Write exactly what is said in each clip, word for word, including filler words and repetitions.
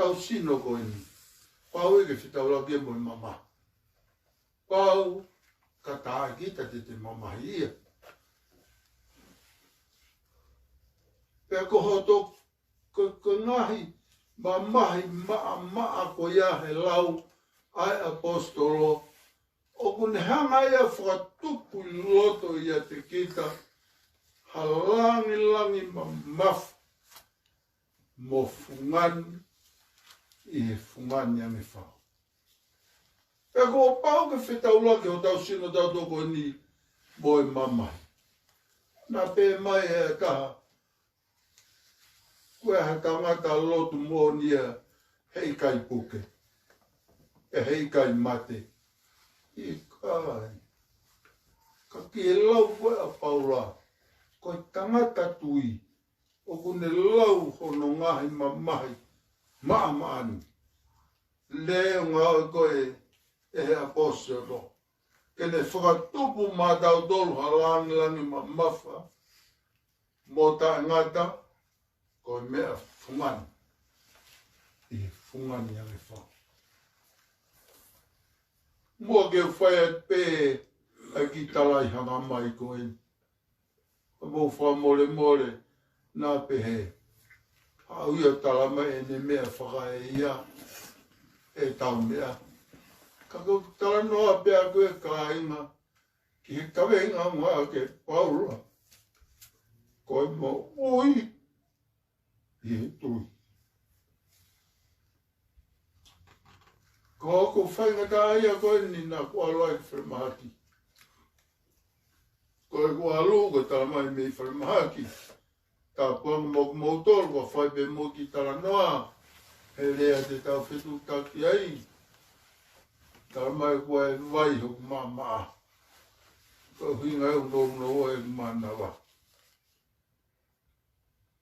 hotau sino ko eni. Pau ke fetaulaki mo e mamahi. Pau ka tā kita te te mamahi ia. Pea ko hoto, ko, ko e ngaahi mamahi maʻamaʻa ko ia he lau ʻa e ʻaposetolo, ʻoku ne hanga ia ʻo fakatupu ʻi loto ʻiate kita ha langilangi mamafa mo fungani ʻi he fungani ange fau. Pea kuo pau ke fetaulaki hotau sino tautolu ko eni mo e mamahi. Naʻe pehē mai ʻe ha taha, ko e hā, tangata lotu moʻoni ia, heʻikai puke, ʻe heʻikai mate. ʻIkai. Ka ki he lau ko ē ʻa Paula, ko e tangata tui, ʻoku ne lau hono ngaahi mamahi maʻamaʻa ni. Lea ʻo ngāue ko ē ʻe he ʻaposetolo ke ne fakatupu maʻatautolu ha langilangi mamafa mo taʻengata, ko e meʻa fungani ʻi he fungani ange fau. Muʻa ke fai atu pē ʻa e kiʻi tala ʻi hanga mai ko eni. Ka mou fakamolemole, naʻa pehē, haʻu ia ʻo tala mai ʻene meʻa fakaeia ʻetau meʻa. Ka ko e talanoa pē ʻa e kāinga ki he kaveinga ʻoku ngāueʻaki ʻe Paula, ko e moʻui ʻi he tui. Ko hoku faingataʻaʻia ko eni naʻa ku ʻalu ai ki falemahaki. Ko ʻeku ʻalu ko e tala mai mei falemahaki. Tāpuaki mo kimoutolu, kuo fai pē mo e kiʻi talanoa he lea te tau fetuʻutaki ai. Tala mai kuo ʻi ai e vai hoku maʻamaʻa. Ko e ʻuhinga ia ʻoku nounou ai ʻeku mānava.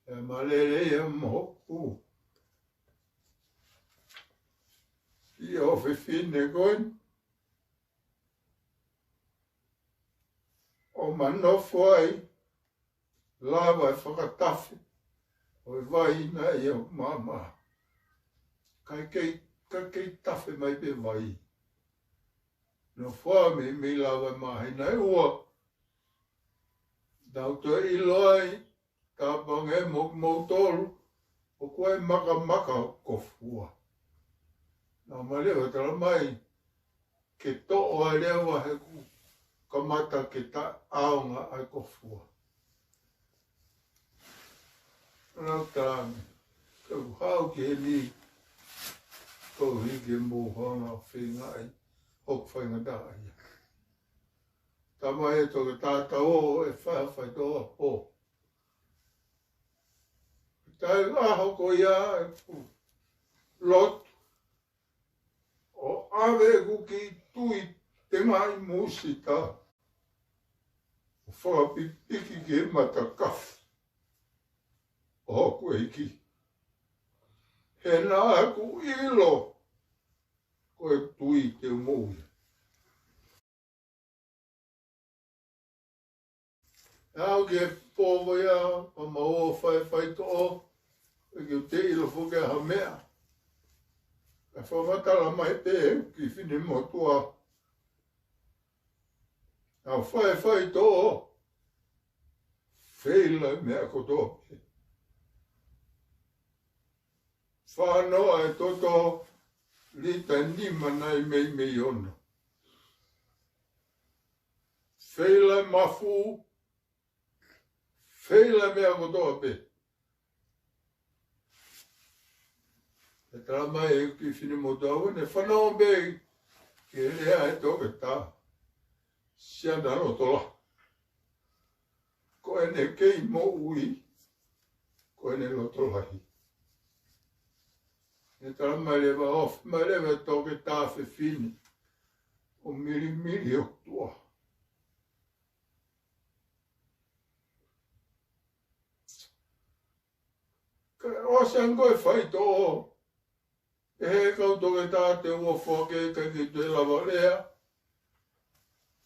ʻE malele ia mo hoku kiʻi ʻofefine ko eni ʻo ma nofo ai, lava e fakatafe ʻo e vai naʻe ʻi hoku maʻamaʻa. Kae kei, kae kei tafe mai pē vai. Nofo ai mei, mei lava e māhina ʻe ua. Tau toe ʻilo ai, tāpuaki mo kimoutolu, ʻoku ʻi ai e makamaka hoku kofua. Naʻa ma leva tala mai, ke toʻo ai leva he kuo kamata ke taʻeʻaonga ʻa e kofua. Nau tala mai, ke u haʻu ki heni, koeʻuhi ke mou hanga ʻo feingaʻi hoku faingataʻaʻia. Tala mai ʻe he toketā, tau ō ʻo fai ha faitoʻo ʻapō. Taimi ʻaho ko ia ʻeku lotu ʻo ʻave ʻeku kiʻi tui tengaʻi mūsita ʻo fakapipiki ki he matakafi ʻo hoku ʻEiki. He naʻa ku ʻilo ko e tui te u moʻui. ʻAu ki he pō ko ia, ma mau ō fai faitoʻo, ʻikai ke u toe ʻilo foki ha meʻa. Ka fakamatala mai pē ʻe he kiʻi finemotuʻa, ʻa e fai faitoʻo, feila e meʻa kotoa pē. Fānoa e toto lita nima nai mei mei ono. Feila e mafu, feila e meʻa kotoa pē. ʻE tala mai ʻe he kiʻi finemotuʻa, ʻoku ne fanongo pē ki he lea ʻa e toketā. Siana loto lahi. Ko ʻene kei moʻui, ko ʻene loto lahi. Ne tala mai leva, ofi mai leva e toketā fefine ʻo milimili ʻOtua. Ka ʻosi ange ko e faitoʻo, ʻe he kau toketā te u ofo hake, ʻikai ke toe lava lea.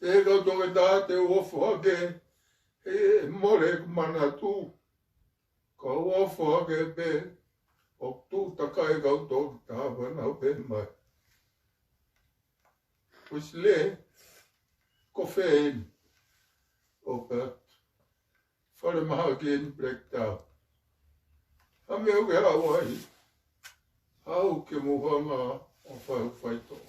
ʻE he kau toketā te u ofo hake, ʻe mole ʻeku manatu. Ka u ofo hake pē, ʻOku tuʻu takai kau tō ki taha pea nau pehē mai, Uesilē, ko fē eni? ʻOku pehē atu, Falemahaki eni, Blacktown. Hā e meʻa ʻoku ke haʻu ai? Haʻu ke mou hanga ʻo fai hoku faitoʻo.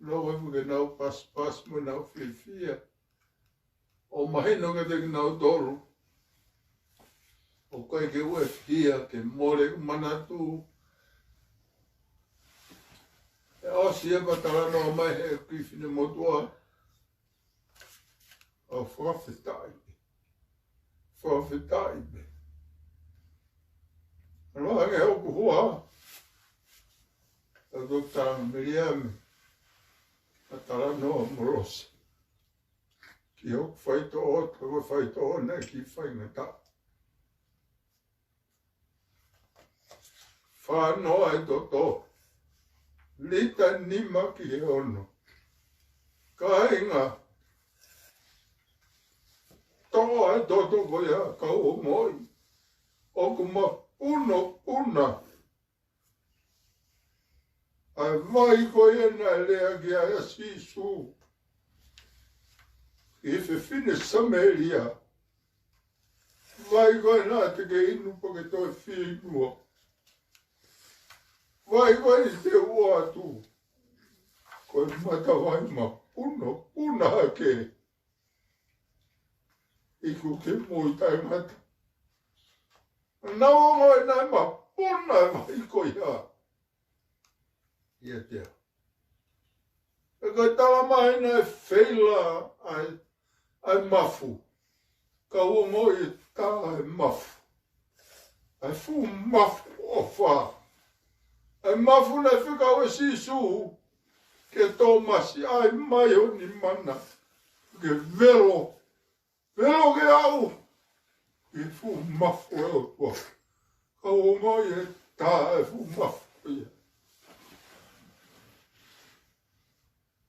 Nau ʻai ke nau pasipasi mo nau fiefia. ʻO mahino kiate kinautolu ʻoku ʻikai ke u ʻefihia ke mole ʻeku manatu. ʻE ʻosi e pea talanoa mai he kiʻi finemotuʻa. ʻOku fakafetaʻi. Fakafetaʻi pē. Aloha ange hoku hoa, ʻa Toketā Meliame, ʻa Talanoa Molosi. Ki hoku faitoʻo, ko e faitoʻo naʻe kiʻi faingataʻa. Fānoa e toto. Lita nima ki he ono. Kāinga, toʻo e toto ko ia, kau ongoʻi ʻoku mapunopuna ʻa e vai ko ia naʻe lea ki ai ʻa Sīsū ki he fefine Samēlia. Vai ko ē naʻa te ke inu pea ke toe fieinua. Vai ko ē te u ʻoatu, ko e matavai mapunopuna hake. Iku ke moʻui taʻengata. Naʻa nau ongoʻi naʻe mapuna e vai ko ia ʻiate ia. Pea ko e talamai naʻe feila ʻa e, ʻa e mafu. Kau ongoʻi e tā e mafu. ʻA e fuʻu mafu ʻofa. ʻA e mafu naʻe fekau ʻe Sīsū kia Tōmasi, ʻai mai ho nima na ke velo. Velo ke aʻu ki he fuʻu mafu ʻo e ʻOtua. Kau ongoʻi e tā e fuʻu mafu ia.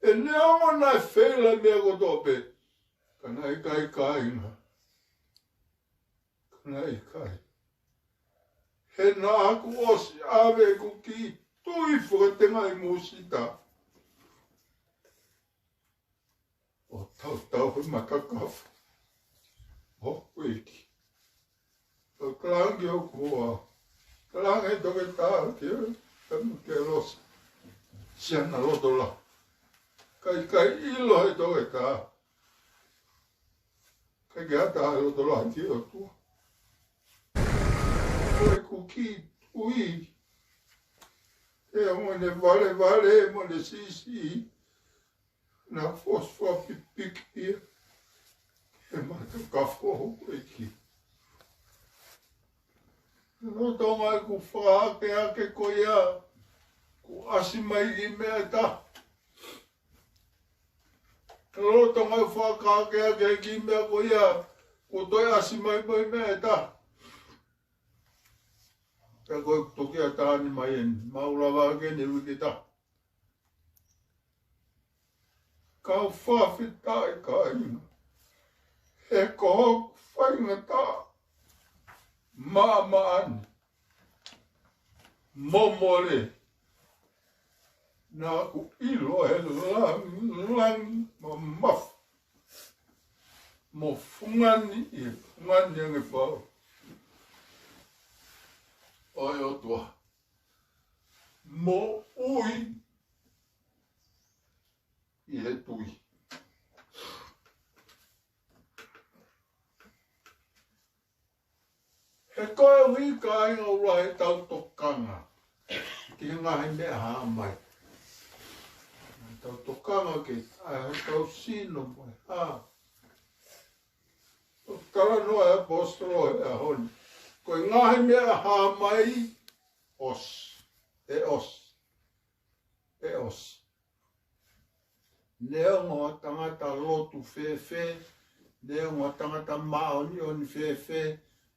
ʻE neongo naʻe feila e meʻa kotoa pē, ka naʻe ʻikai, kāinga. Ka naʻe ʻikai. He naʻa ku ʻosi ʻave ʻeku kiʻi tui fakatengaʻi mūsita ʻo tautau he matakafo ʻo e ʻEiki. ʻO talaange ki hoku hoa, talaange ki he toketā ke, ke, ke losi. Siana loto lahi. ʻIkai, ʻikai ʻilo he toketā. ʻIkai ke ʻatā e loto lahi ki he ʻOtua. Ko ʻeku kiʻi tui, ʻe mo ne valevale, mo ne siʻisiʻi, naʻe fosi fakapipiki ia he matakafo ʻo e ʻEiki. Lolotonga ʻeku fakaakeake ko ia, kuo ʻasi mai kiʻi meʻa ʻe taha. Lolotonga ʻeku fakaakeake kiʻi meʻa ko ia, kuo toe ʻasi mai mo e meʻa ʻe taha. Pea ko e toki ʻatā ni mai eni, mau lava ake ni uike ʻe taha. Kau fakafetaʻi kāinga, he ko hoku faingataʻa maʻamaʻa ni, momole, naʻa ku ʻilo e langilangi mamafa mo fungani, ʻi he fungani ange pau ʻo e ʻOtua. Moʻui ʻi he tui. He koeʻuhi kāinga, ʻoku lahi ʻetau tokanga ki he ngaahi meʻa hā mai. ʻEtau tokanga ki ai hotau sino mo e hā. ʻOku talanoa e ʻaposetolo he ʻaho ni, ko e ngaahi meʻa hā mai, ʻosi. ʻE ʻosi. ʻE ʻosi. Neongo ha tangata lotu fēfē, neongo ha tangata māʻoniʻoni fēfē,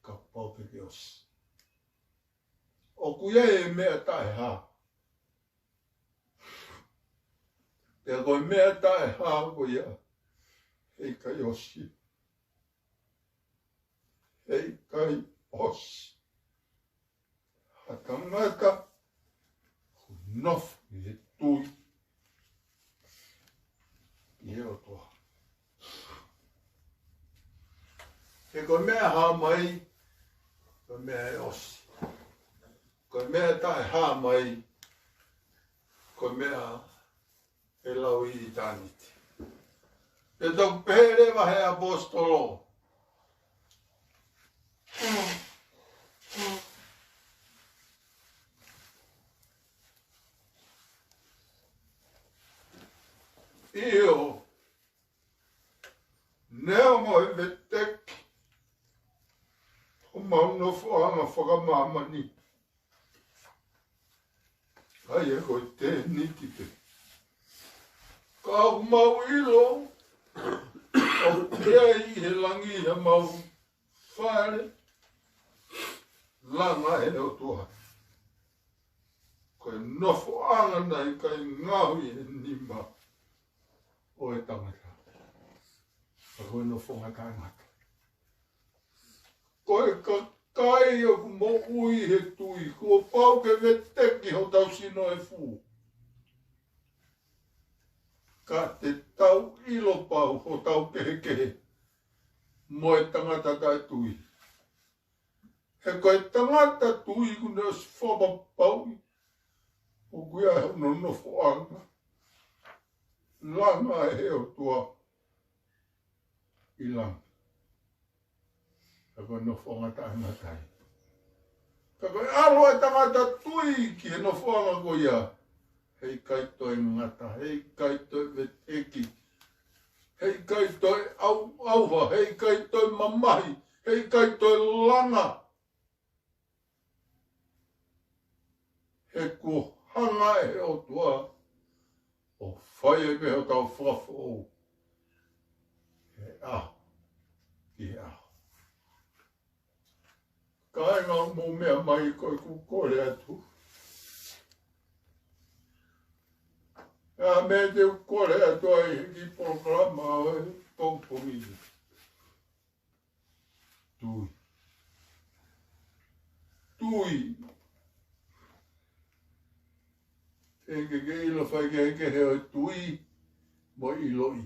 kapau pē ke ʻosi. ʻOku ʻi ai e meʻa taʻehā. Pea ko e meʻa taʻehā ko ia, heʻikai ʻosi. Heʻikai ʻosi. ʻa e tangata ʻoku nofo ʻi he tui ʻi he ʻOtua. He ko e meʻa ʻe hā mai, ko e meʻa ʻe ʻosi. Ko e meʻa taʻe hā mai, ko e meʻa ʻe lau ʻi ʻitāniti. Pea toki pehē leva ʻe he ʻaposetolo, ʻio, neongo e veteki homau nofoʻanga fakamāmani, ʻa ia ko e tēniti pē, ka ʻoku mau ʻilo ʻoku ʻi ai ʻi he langi ʻemau fale, langa ʻe he ʻOtua. Ko e nofoʻanga naʻe ʻikai ngaohi ʻe he nima ʻo e tangata, ka ko e nofoʻanga taʻengata. Ko e kakai ʻoku moʻui he tui, kuo pau ke veteki hotau sino ʻe fū. Ka te tau ʻilo pau hotau kehekehe mo e tangata taʻetui. He ko e tangata tui kuo ne ʻosi fakapapauʻi ʻoku ʻi ai hono nofoʻanga, langa ʻe he ʻOtua ʻi langi. Ka ko e nofoʻanga taʻengata ia. Ka ko e ʻalu ʻa e tangata tui ki he nofoʻanga ko ia, heʻikai toe ngata, heʻikai toe veteki, heʻikai toe ʻauʻauha, heʻikai toe mamahi, heʻikai toe langa. He kuo hanga ʻe he ʻOtua ʻo fai ai pē hotau fakafoʻou he ʻaho ki he ʻaho. Kāinga, mou meʻa mai, ko ʻeku kole atu. ʻA e meʻa te u kole atu ai he kiʻi polokalama ʻo e pongipongi ni. Tui. Tui. ʻE ke ke ʻilo faikehekehe ʻo e tui mo e ʻiloʻi.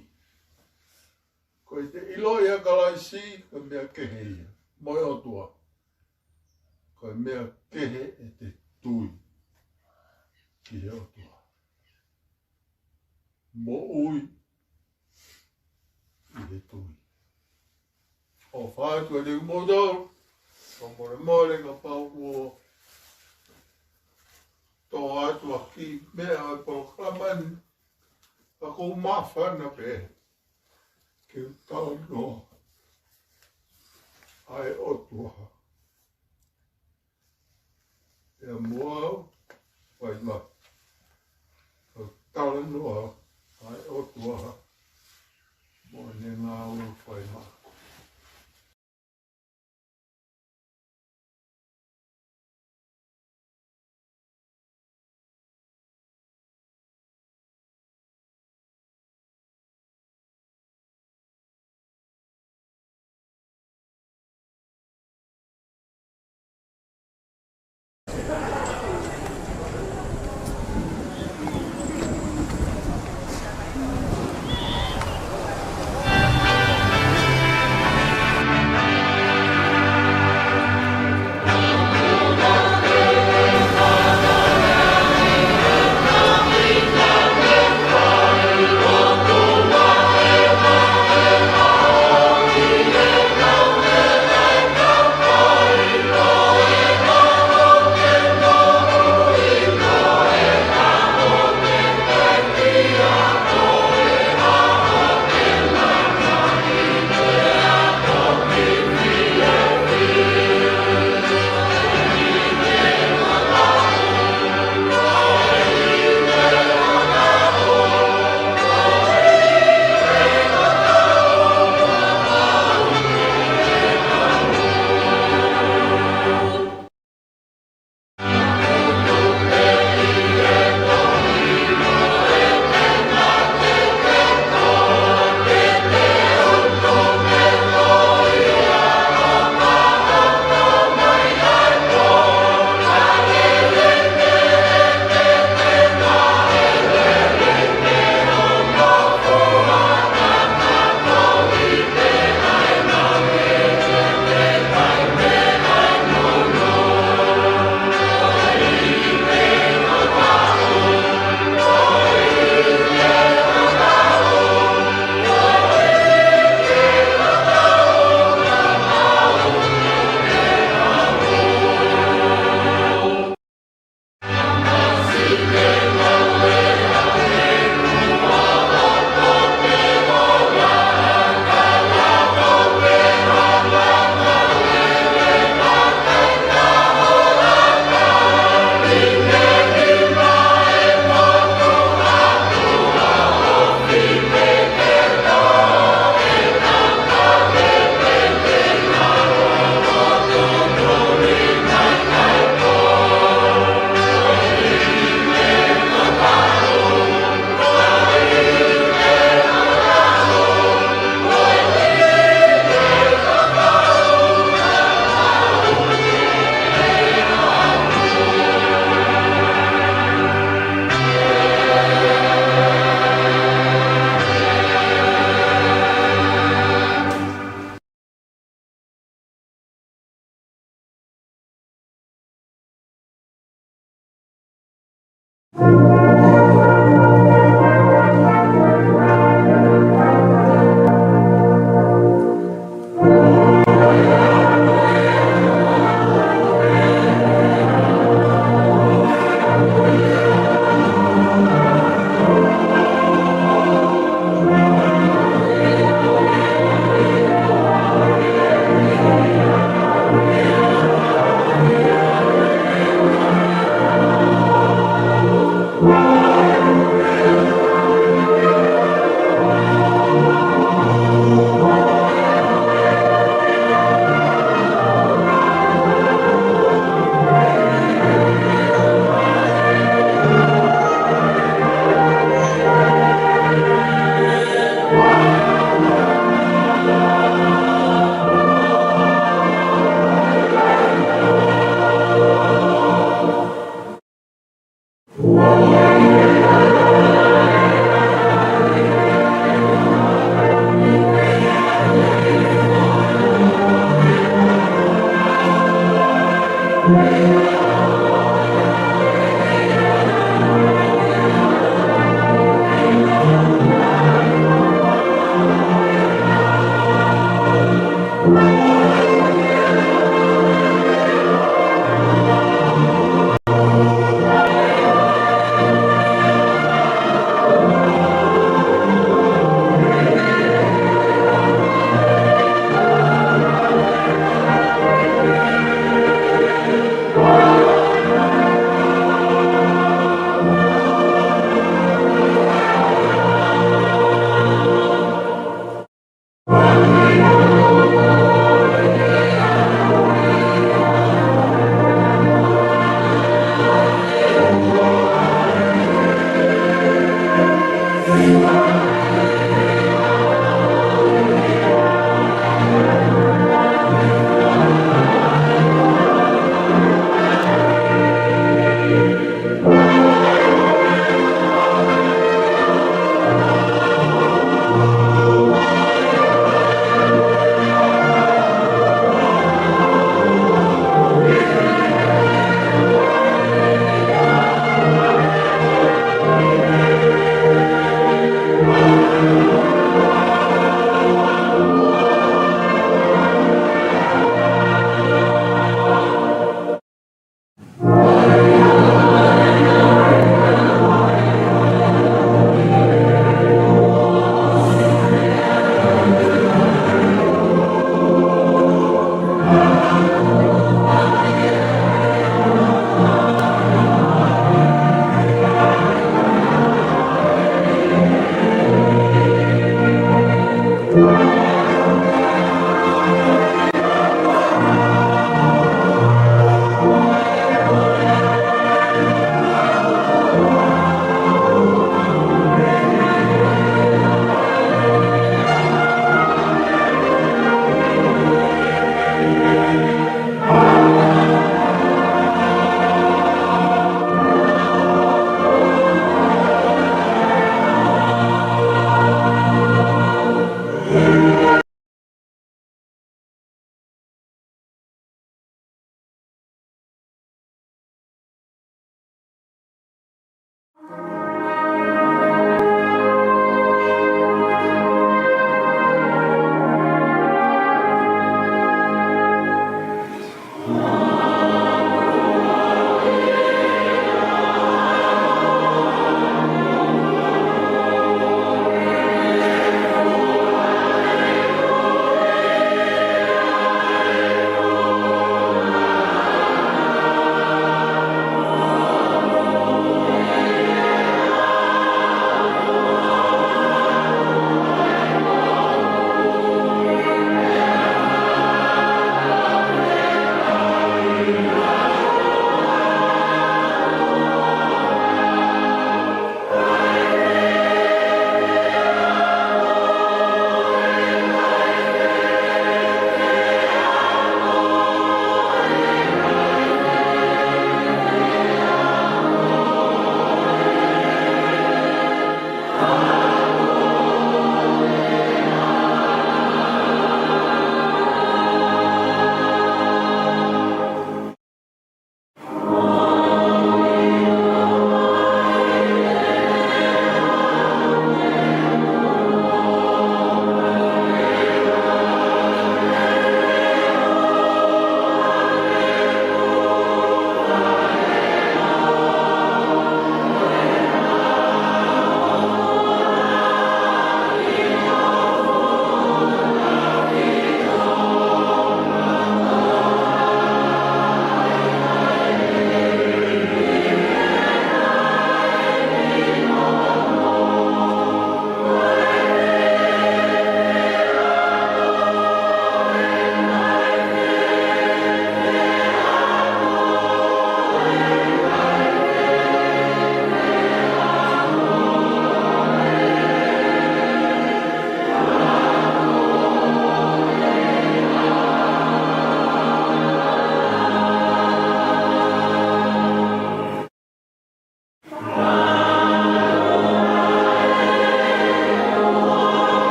Ko ʻete ʻiloʻi ʻa Kalaisi, ko e meʻa kehe ia mo e ʻOtua. Ko e meʻa kehe ʻete tui ki he ʻOtua. Moʻui ʻi he tui. ʻOfa atu kiate kimoutolu, fakamolemole kapau kuo tō atu ha kiʻi meʻa ʻo e polokalama ni, ka ʻoku ou māfana pē ke u talanoa ʻa e ʻOtua. ʻIa mo au, fai mai. Ka u talanoa ʻa e ʻOtua mo ʻene ngāue, fai mai.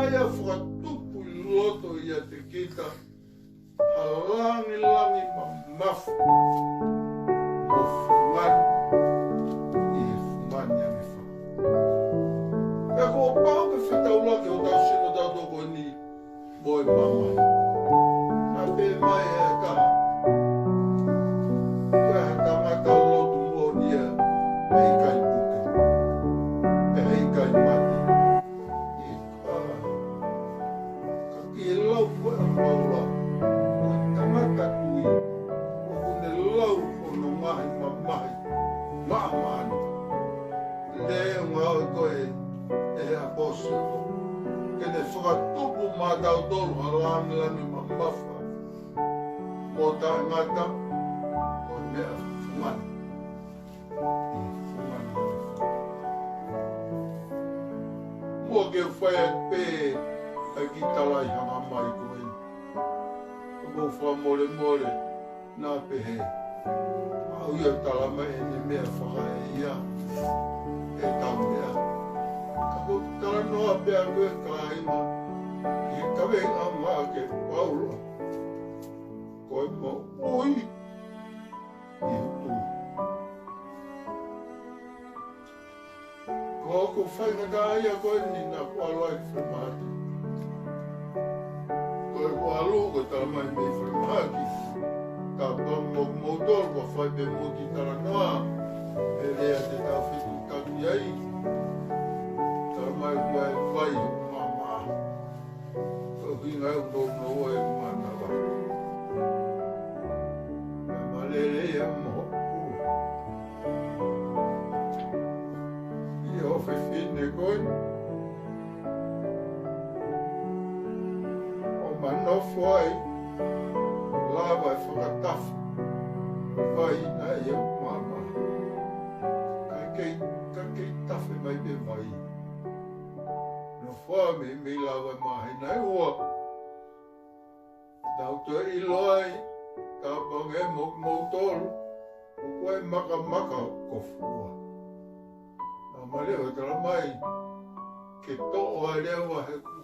ʻA ia ʻoku fakatupu ʻi loto ʻiate kita ha langilangi mamafa mo fungani, ʻi he fungani ange fa. Pea kuo pau ke fetaulaki ʻo tau sino tau tokoni mo e mamahi. Naʻe pehē mai ʻe ha taha, ko e tangata lotu moʻoni ia, heʻikai puke, heʻikai mate. ʻIo, ka ke lau ko e ʻa Paula, ko e tangata tui, ʻoku ne lau hono ngaahi mamahi maʻamaʻa ni. Lea ʻo ngāue ko ē ʻa e ʻaposetolo, ke ne fakatupu maʻatautolu ha langilangi mamafa mo taʻengata, ko e meʻa fungani. Muʻa ke fai atu pē ʻa e kiʻi tala ʻi hanga mai ko ē. Ka mou fakamolemole, naʻa pehē, ʻa ia ʻoku tala mai ʻene meʻa fakaeʻia ʻetau meʻa. Ka ʻoku talanoa pē ʻa e kāinga, ʻi he kaveinga maʻa ke Paula, ko e moʻui ʻi he tui. Ko hoku faingataʻaʻia ko eni naʻa ku ʻalu ai ki falemahaki. Ko ʻeku ʻalu ko e tala mai mei falemahaki. Ka pea mo, moutolu ka fai pē mo ki talanoa. He lea te tau fetuʻutaki ai. Tala mai ko e vai ʻo māmā. Ko e hinga ʻo nounou ʻa e manava. Ka mālele ia mo hoku. ʻI he ʻofefine ko ē. ʻO ma nofo ai. Lava e fakatafe. Vai naʻe ʻi he māmā. Ka kei, ka kei tafe mai pē vai. Nofo ā mei, mei lava e māhina ʻe ua. Tau toe ʻilo ai, tāpange mo, moutolu, ʻoku ʻi ai e makamaka ʻo e kofua. Naʻa ma leva tala mai, ke toʻo ai leva he kuo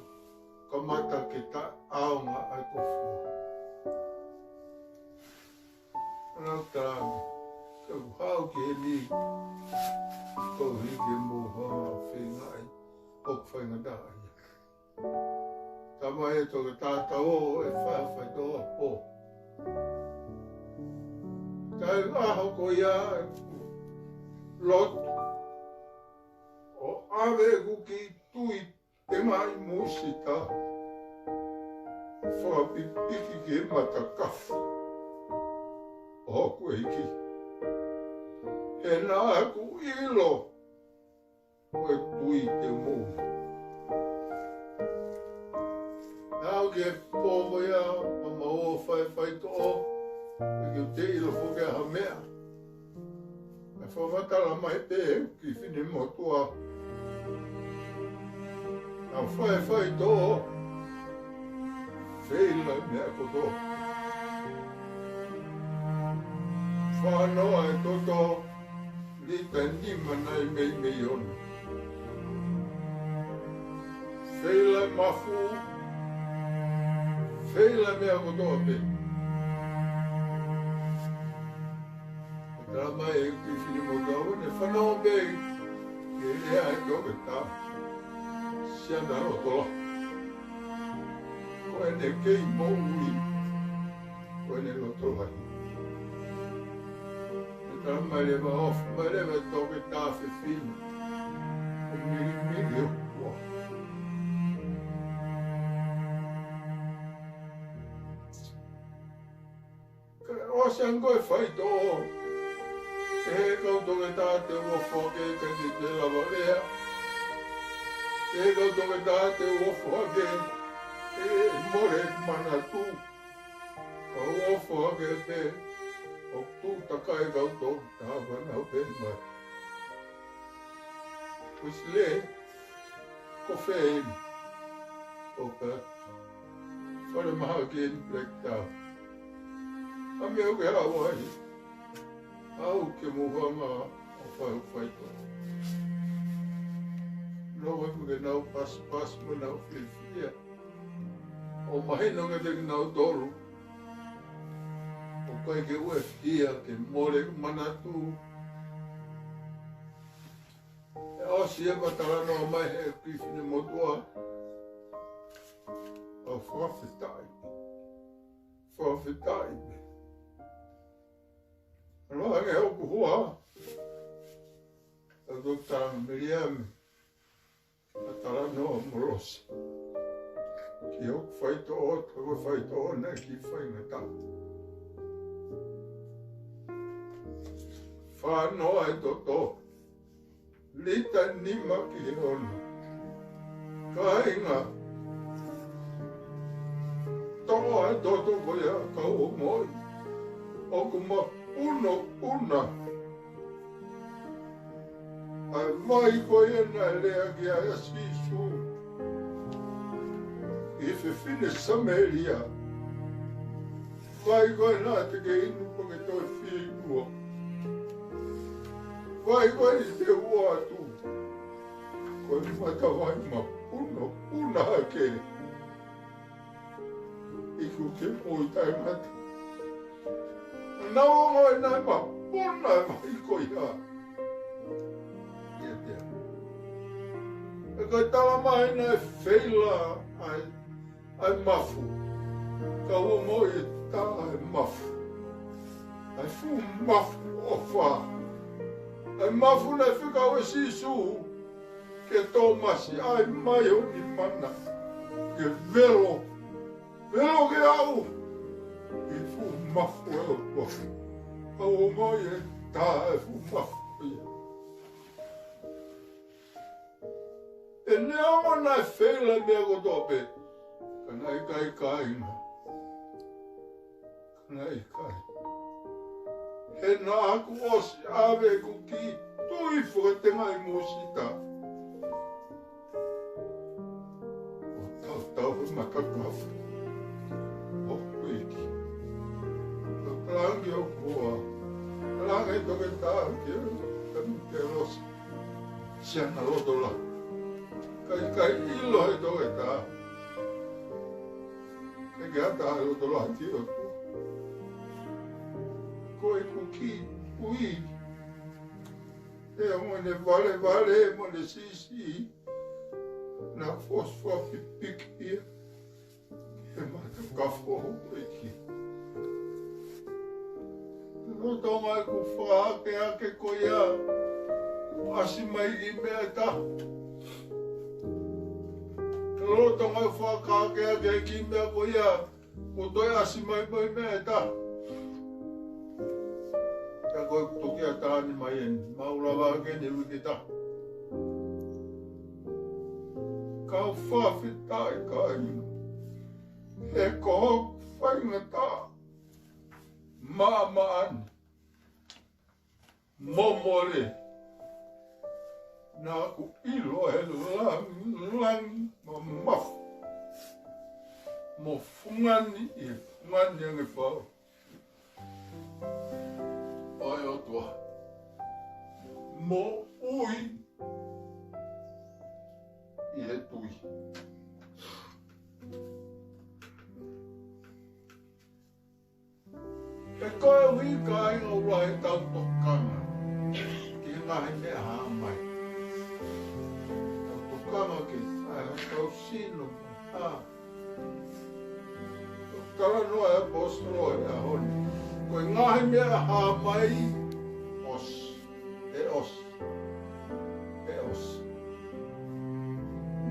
kamata ke taʻeʻaonga ʻa e kofua. Nau tala mai, ke u haʻu ki heni, koeʻuhi ke mou hanga ʻo feingaʻi, ʻoku faingataʻaʻia. Tala mai ʻe he toketā tau ō ʻo fai ha faitoʻo. Taimi ʻaho ko ia ʻeku lotu ʻo ʻave ʻeku kiʻi tui tengaʻi mūsita, fakapipiki ki he matakafi ʻo hoku ʻEiki. He naʻa ku ʻilo ko e tui te u moʻui. Naʻa ku ke pō ko ia, ma mau ō fai faitoʻo, ʻikai ke u ʻilo foki ha meʻa. Naʻe fakamatala mai pē ki he fine motuʻa. Naʻa ku fai faitoʻo, feila e meʻa kotoa. Fānoa e toto, lita nima nai mei, mei ono. Feila e mafu, feila e meʻa kotoa pē. Tala mai ʻe he kiʻi fine motuʻa, naʻe fanongo pē ki he lea ʻa e toketā. Siana Lotolahi. Ko ʻene kei moʻui, ko ʻene loto lahi. Naʻe tala mai leva ʻo fai mai leva ʻe he toketā fefine, ʻo milimili ʻo kua. Ka ʻosi ange ko e faitoʻo, ʻe he kau toketā te u ofo hake ka te te lava lea. ʻE he kau toketā te u ofo hake, ʻe mole manatu. Ka u ofo hake pē, ʻoku tuʻu takai kau toketā, fanau pē mai. Uesile, ko fē eni? ʻO ka falemahaki eni Blacktown. ʻA meʻa ʻoku ke haʻu ai, haʻu ke mou hanga ʻo fai hoʻo faitoʻo. Loko ke nau pasipasi mo nau fiefia. ʻO mahino kiate kinautolu ʻoku ʻikai ke ʻuesia ke mole ʻeku manatu. ʻE ʻosi ʻema talanoa mai heʻeku kiʻi finemotuʻa. ʻOku fakafetaʻi. Fakafetaʻi. Ano ange hoku hoa. ʻA Toketā Meliame. ʻA talanoa mo Losi. Ki hoku faitoʻo, ko e faitoʻo naʻe kiʻi faingataʻa. Fānoa e toto. Lita nima ki he ono. Kāinga. Toʻo e toto ko ia kau ongoʻi. ʻOku mapunopuna. ʻA e vai ko ia naʻe lea ki ai ʻa Sīsū. ʻI he fefine Samēlia. Vai ko ia naʻa te ke inu pea ke toe fie inua. Vai ko ia te u ʻoatu. Ko e matavai mapunopuna hake. ʻIku ke moʻui taʻengata. Naʻa ku ongoʻi naʻe mapuna e vai ko ia. ʻIate au. ʻE ko e tala mai naʻe feila ʻa e, ʻa e mafu. Ka u ongoʻi e tā e mafu. ʻA e fuʻu mafu ʻofa. ʻA e mafu naʻe fekau ʻe Sīsū. Kia Tōmasi ʻai mai ho nima na ke velo, velo ke au ʻi he fuʻu mafu ʻe ʻOtua. Ka u ongoʻi e tā e fuʻu mafu ia. ʻE neongo naʻe feila e meʻa kotoa pē, ka naʻe ʻikai kāinga. Naʻe ʻikai. He naʻa ku ʻosi ʻave ʻeku kiʻi tui fakatengaʻi mūsita. ʻO tautau he matakafu. ʻOku ʻEiki. Ka langi ʻo kua. Langi Toketā ke, ke Losi. Siana loto la. ʻIkai, ʻikai ʻilo he Toketā. Ke ke ata loto la ki ʻOtua. Ko ʻeku kiʻi tui. ʻE mo ne valevale, mo ne siʻisiʻi. Naʻa ku ʻosi fakapipiki ia. He matakafu ʻo ʻEiki. Lolotonga ʻeku fakaakeake ko ia, ʻasi mai kiʻi meʻa ʻe taha. Lolotonga ʻeku fakaakeake kiʻi meʻa ko ia, kuo toe ʻasi mai mo e meʻa ʻe taha. Ka ko e toki ʻatā ni mai eni, mau lava ke ne uike taha. Kau fakafetaʻi kāinga. He ko hoku faingataʻa maʻamaʻa ni. Momole. Naʻa ku ʻilo he langilangi mamafa. Mo fungani ʻi he fungani ange fau. ʻO e ʻOtua. Moʻui ʻi he tui. Pea ko e ʻuhi kāinga ʻoku lahi ʻetau tokanga ki he ngaahi meʻa hā mai. Tau tokanga ki he hā ʻetau sino, hā. Talanoa e ʻaposetolo he ʻaho ni. Ko e ngaahi meʻa hā mai, ʻosi. ʻE ʻosi. ʻE ʻosi.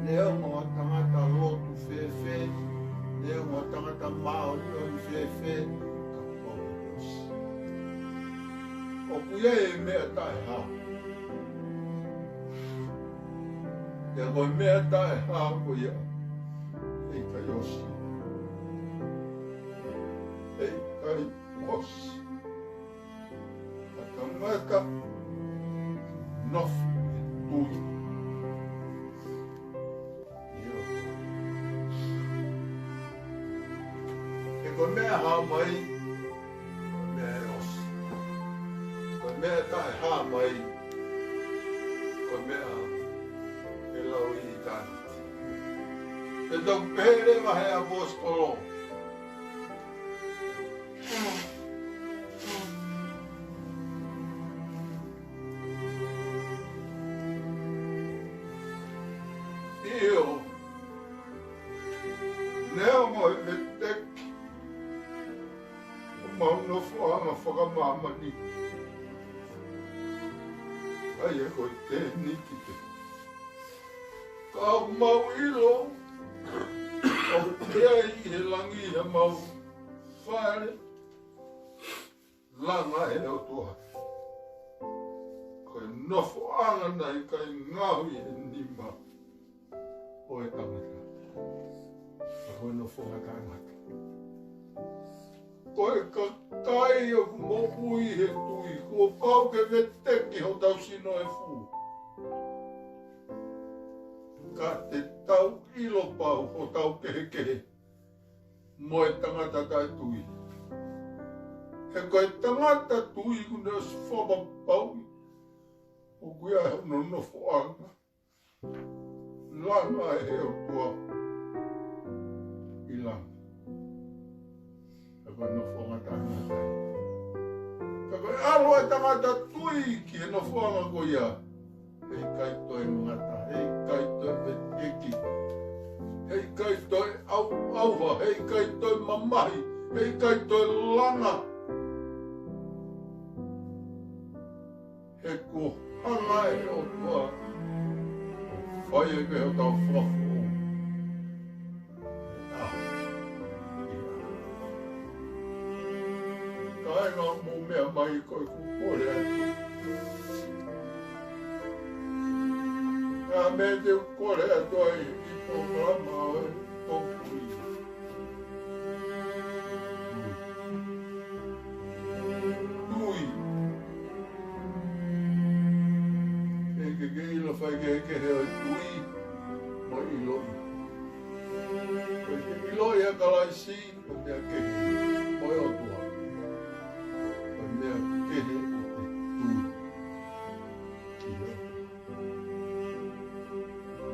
Neongo ha tangata lotu fēfē, neongo ha tangata māʻoniʻoni fēfē, ka kuo pau ke ʻosi. ʻOku ʻi ai e meʻa taʻehā. Pea ko e meʻa taʻehā ko ia, ʻe ʻikai ʻosi. ʻE ʻikai ʻosi. Ka tangata nofo ʻi he tui. ʻIo. He ko e meʻa hā mai, ko e meʻa ʻe ʻosi. Ko e meʻa taʻehā mai, ko e meʻa ʻe lau ʻE tau pehē leva he ʻaposetolo. ʻIo, neongo e veteki ʻo ʻemau nofoʻanga fakamāmani, ʻa ia ko e tēniti pē, ka ʻoku mau ʻilo ʻoku ʻi ai ʻi he langi ʻemau fale langa ʻe he ʻOtua. Ko e nofoʻanga naʻe ʻikai ngaohi ʻe he nima ʻo e tangata, ka ko e nofoʻanga taʻengata. Ko e kakai ʻoku moʻui he tui, kuo pau ke veteki hotau sino efu, ka te tau ʻilo pau hotau kehekehe mo e tangata taʻetui. He ko e tangata tui kuo ne ʻosi fakapapauʻi ʻoku ʻi ai hono nofoʻanga langa ʻe he ʻOtua ʻi langi. He ko e nofoʻanga taʻengata. Ka ko e ʻalu ʻa e tangata tui ki he nofoʻanga ko ia, heʻikai toe ngata, heʻikai toe veteki, heʻikai toe ʻauʻauha, heʻikai toe mamahi, heʻikai toe langa. He kuo hanga ʻe he ʻOtua ʻo fai ʻaki hotau fakafoʻou. Kāinga, mou meʻa mai, ko ʻeku kole atu. Ngaahi meʻa te u kole atu ai ʻi he polokalama ʻo e tokui. Tui. ʻE ke ke ʻilo faikehekehe ʻo e tui mo e ʻiloʻi. Ko e ʻiloʻi ʻa Kalaisi, ko e meʻa kehe, mo e ʻOtua. Ko e meʻa kehe ʻo e tui ki he ʻOtua.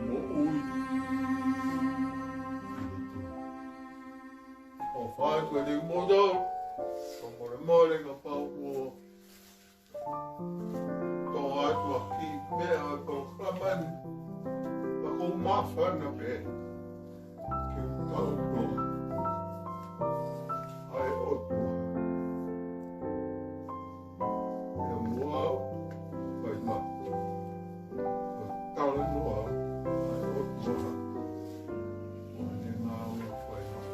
Moʻui. ʻOfa atu kiate kimoutolu, ʻoku molemole kapau kuo tō atu ha kiʻi meʻa ʻo e polokalama ni, ka ʻoku ou māfana pē ke u talanoa ʻa e ʻOtua. Pea mo au, fai mai. Ko e talanoa ʻa e ʻOtua ʻo ʻene ngāue fai mai.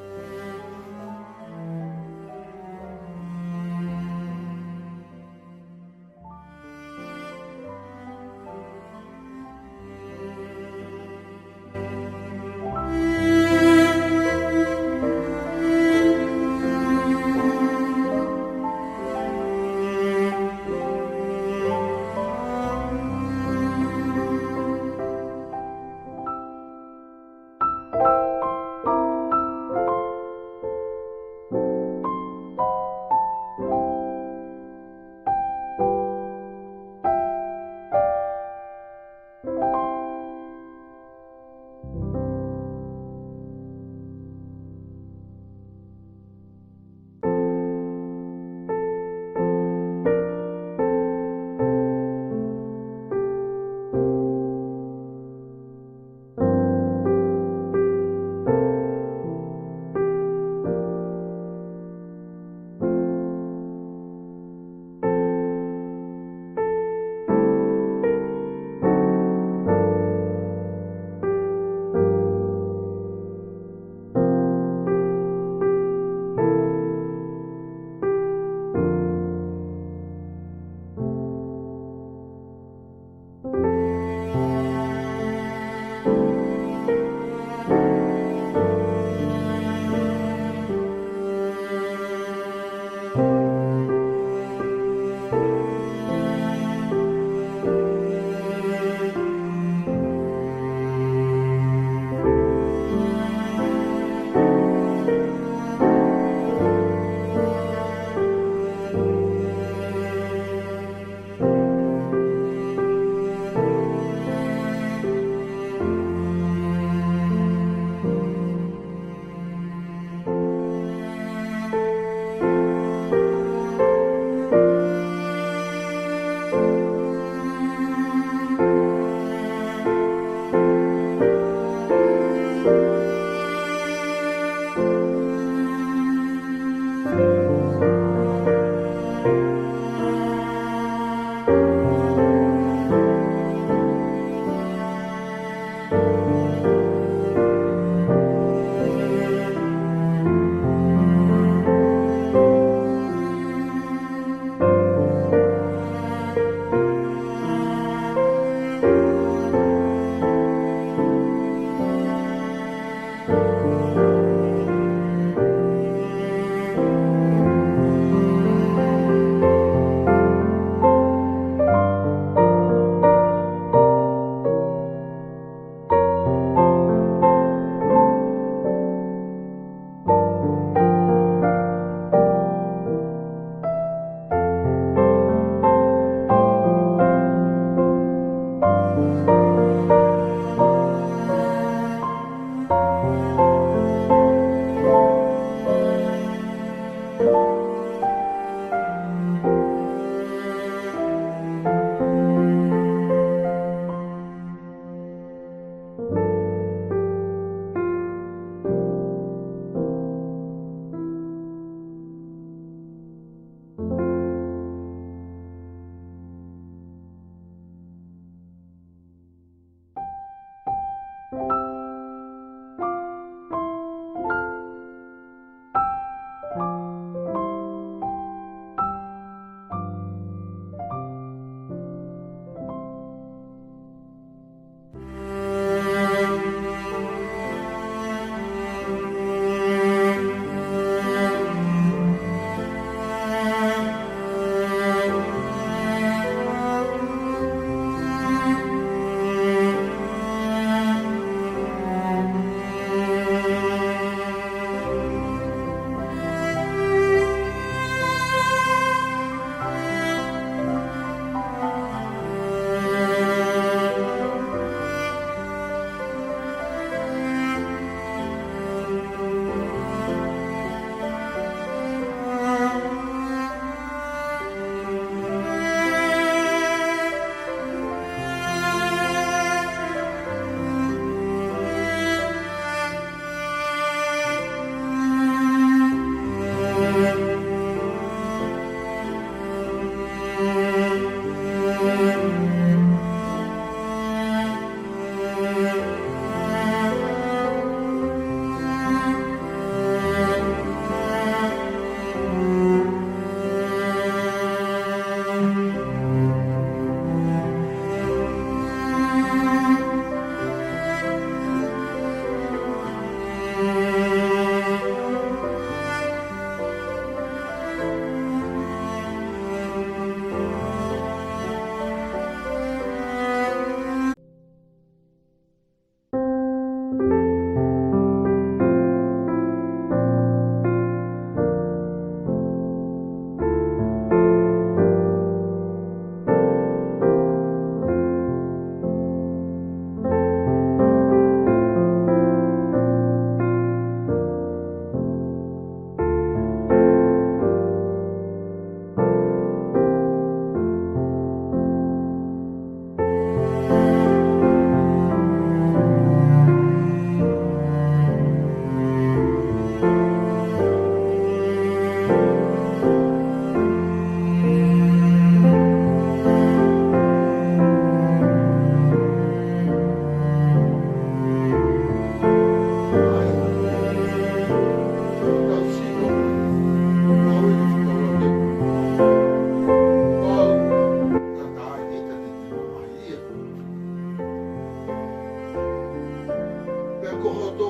Ko hoto,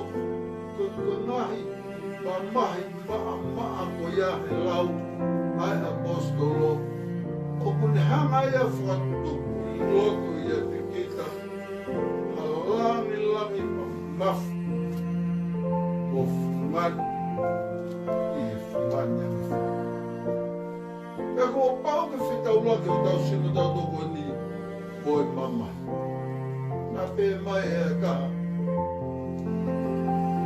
ko, ko e ngaahi mamahi maʻamaʻa ko ia he lau ʻa e ʻaposetolo, ʻoku ne hanga ia ʻo fakatupu ʻi loto ʻiate kita ha langilangi mamafa, ʻo fungani ʻi he fungani ange. Pea kuo pau ke fetaulaki hotau sino tautolu ko eni mo e mamahi. Naʻe pehē mai ʻe ha taha,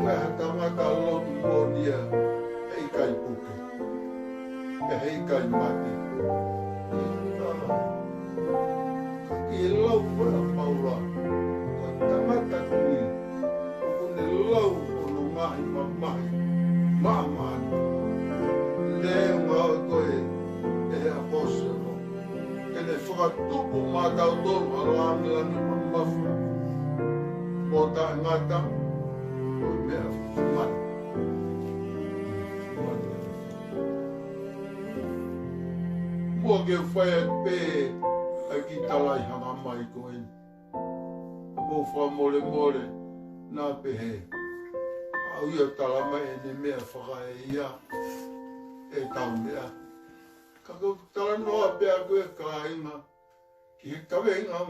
ko e tangata lotu moʻoni ia, heʻikai puke, pea heʻikai mate. ʻI he, ʻi he lau ko ē ʻa Paula, ko e tangata tui, ʻoku ne lau hono ngaahi mamahi maʻamaʻa ni. Neongo ko e, ʻe he ʻaposetolo, ke ne fakatupu maʻatautolu ha langilangi mamafa, mo taʻengata ko e meʻa fungani. Muʻa ke u fai atu pē ʻa e kiʻi tala ʻi hanga mai ko eni. Mou fakamolemole, naʻa pehē, ʻa ia ʻoku tala mai ʻene meʻa fakaeia ʻetau meʻa. Ka ko e talanoa pē ʻa e kāinga ki he kaveinga ʻa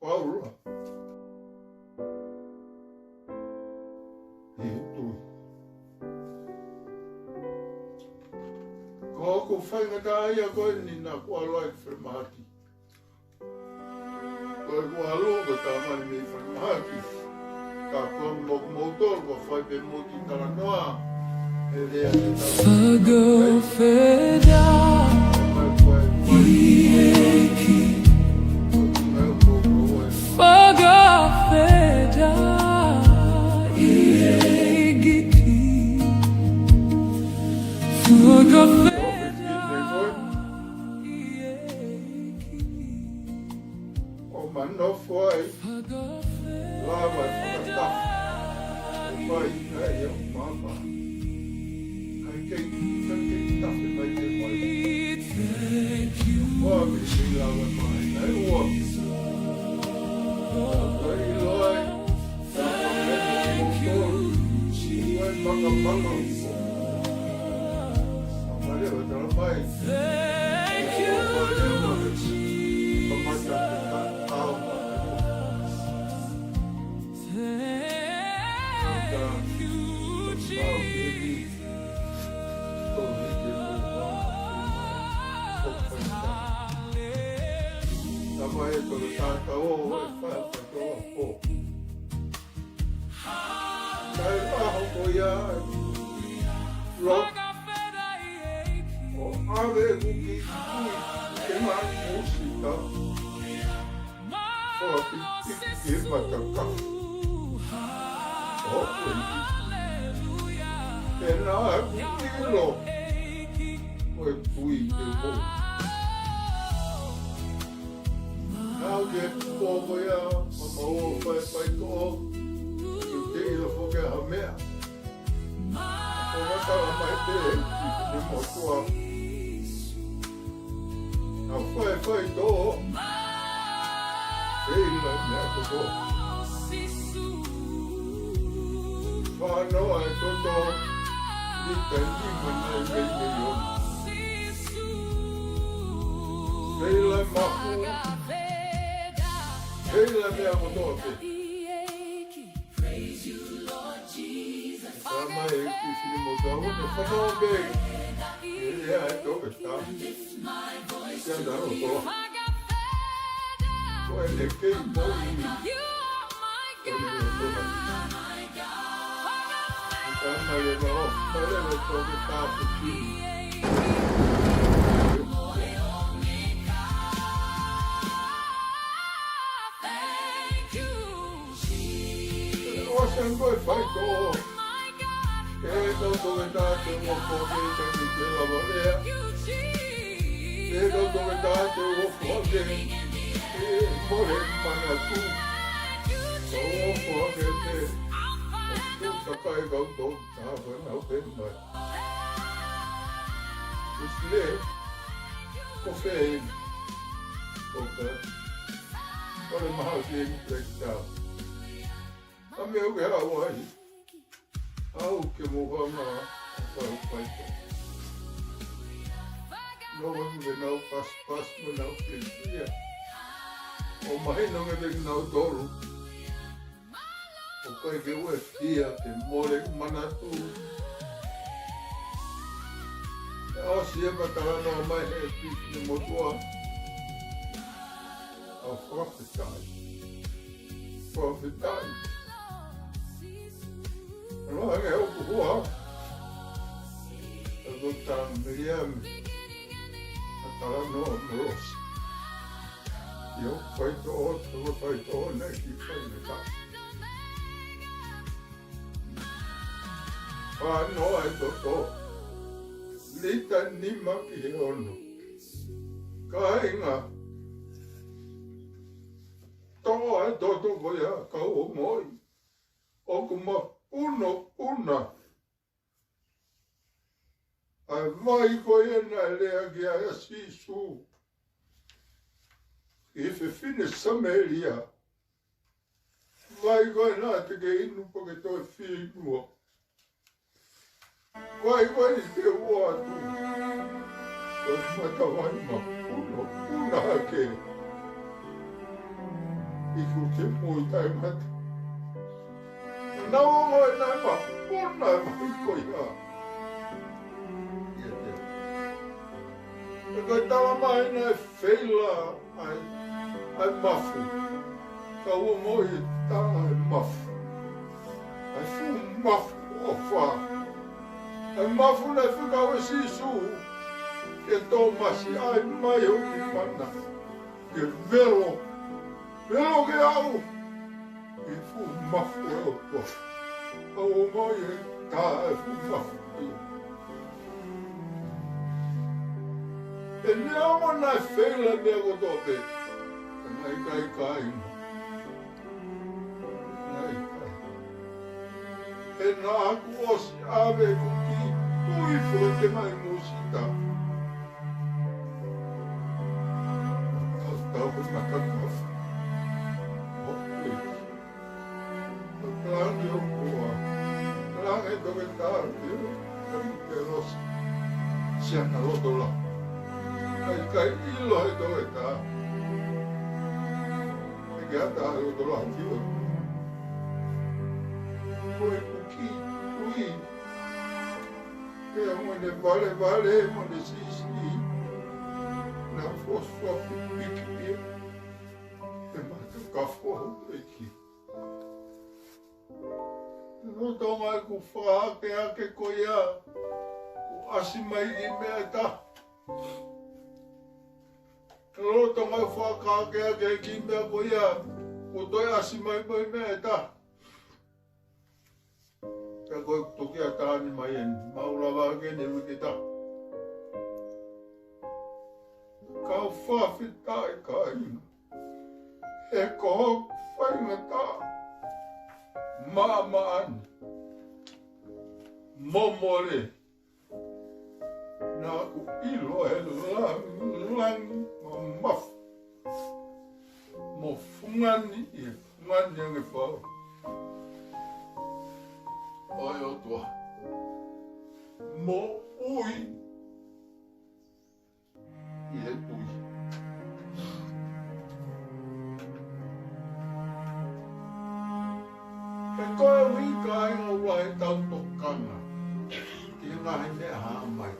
Paula ʻi he tui. Ko hoku faingataʻaʻia ko eni naʻa ku ʻalu ai ki falemahaki. Ko ʻeku ʻalu ko e tala mai mei falemahaki. Ka ko moutolu, ko e fai pē mo e kiʻi talanoa. He lea ke tau Fakafetaʻi ʻEiki. Fakafetaʻi ʻEiki. Fakafetaʻi ʻEiki. ʻO ma nofo ai, lava e fakataha, ʻo fai ai ʻa e mama. Kae kei, kae kei tafe mai ke mai. Ua me kei lava mai, kae ua. Kae ʻilo ai, Thank you, Jesus. Thank you, Jesus. Hallelujah. Kae ʻaho ko ia, lo, ʻo ʻave ʻeku kiʻi tui ke maʻu musika. ʻO pipiki ke mataka. ʻO pipiki. Pea naʻa ku ʻilo ko e tui ke mo. Naʻa ke pō ko ia, ma mau ō fai fai ko, ke te ʻilo foki ha meʻa. Ko e tala mai pē, ʻi he motuʻa. Naʻa fai fai tō, ʻe ʻilo meʻa kotoa. Fānau ʻa e toto, ʻi he taimi ʻa e meimei ʻo. Feila mafu. Feila meʻa kotoa pē. Tala mai ʻe he kiʻi fili mo tau ne fānau pē. ʻE lea ʻa e toketā. Ia nā roto. Ko e ne kei mo ʻi. Ko e ne kei mo ʻi. Tala mai ʻe lava, tala mai ʻe toketā pē ki. Thank you, Jesus. ʻO sen ko e fai tō. ʻE tau toketā te mo ko ke te ki te lava lea. ʻE tau toketā te mo ko ke. ʻE mole manatu. Tau mo ko ke te. Tau takai kau tō. Tau fānau pē mai. Usi e. Ko fē. Ko fē. Ko le maha usi e ki te tau. Ka Meʻa ʻoku ke haʻu ai. Haʻu ke mou hanga ʻo fai ʻo fai ko. Nofo ke nau pasipasi mo nau fiefia. ʻO mahino ange kiate kinautolu ʻoku ʻikai ke ʻuesia ke mole manatu. ʻE ʻosi e matalanoa mai he pisi ni motuʻa. ʻOku fakafetaʻi. Fakafetaʻi. Aloha ke ʻoku hua. ʻOku tau Miriami. Matalanoa molosi. ʻIo, faitoʻo, ʻoku faitoʻo naʻe ki faingataʻa. Fānoa e toto. Lita nima ki he ono. Kāinga. Toʻo e toto ko ia kau ongoʻi. ʻOku mapunopuna. ʻA e vai ko ia naʻe lea ki ai ʻa Sīsū. ʻI he fefine Samēlia. Vai ko ē naʻa te ke inu pea ke toe fieinua. Vai ko ē naʻa te ʻoatu. Ko e matavai mapunopuna hake. ʻI he kuo te moʻui taʻengata. Naʻa ongo e naʻe mapuna e vai ko ia. ʻIate. ʻE ko e tala mai naʻe feila ʻa e, ʻa e mafu. Ka ʻoku moʻui taʻe mafu. ʻA e fuʻu mafu ʻofa. ʻA e mafu naʻe fekau ʻe Sīsū kia Tōmasi, ʻai mai hoʻo kiʻi mana ke velo. Velo ke aʻu. ʻI he fuʻu mafu ʻo e ʻOtua. Ka ʻoku moʻui taʻe fuʻu mafu ia. ʻE neongo naʻe feila e meʻa kotoa pē. Ka naʻe ʻikai kāinga. Naʻe ʻikai. He naʻa ku ʻosi ʻave ʻeku kiʻi tui foʻi kemai mūsita. Tautau ko e matakafu. ʻOku ʻi. Langi ʻo kua. Langi toketā, io, kami ke losi. Siana loto la. ʻIkai, ʻikai ʻilo he toketā. ʻIkai ke ʻatā loto la, io. Ko e kuki, kui. Pea mo ne valevale, mo ne sisi. Naʻa fofofi piki pia. He matakafu ʻEiki. Lolotonga ʻeku fakaakeake ko ia, kuo ʻasi mai e meʻa ʻe taha. Lolotonga ʻeku fakaakeake e kiʻi meʻa ko ia, kuo toe ʻasi mai mo e meʻa ʻe taha. Pea ko e toki ʻatā ni mai eni, mau lava ange ne uike taha. Kau fakafetaʻi kāinga. He ko hoku faingataʻa maʻamaʻa ni. Momole. Naʻa ku ʻilo e langilangi mamafa. Mo fungani ʻi he fungani ange pau. ʻOi ʻOtua. Moʻui ʻi he tui. He ko e ʻuhi kāinga ʻoku lahi ʻetau tokanga ki he ngaahi meʻa hā mai.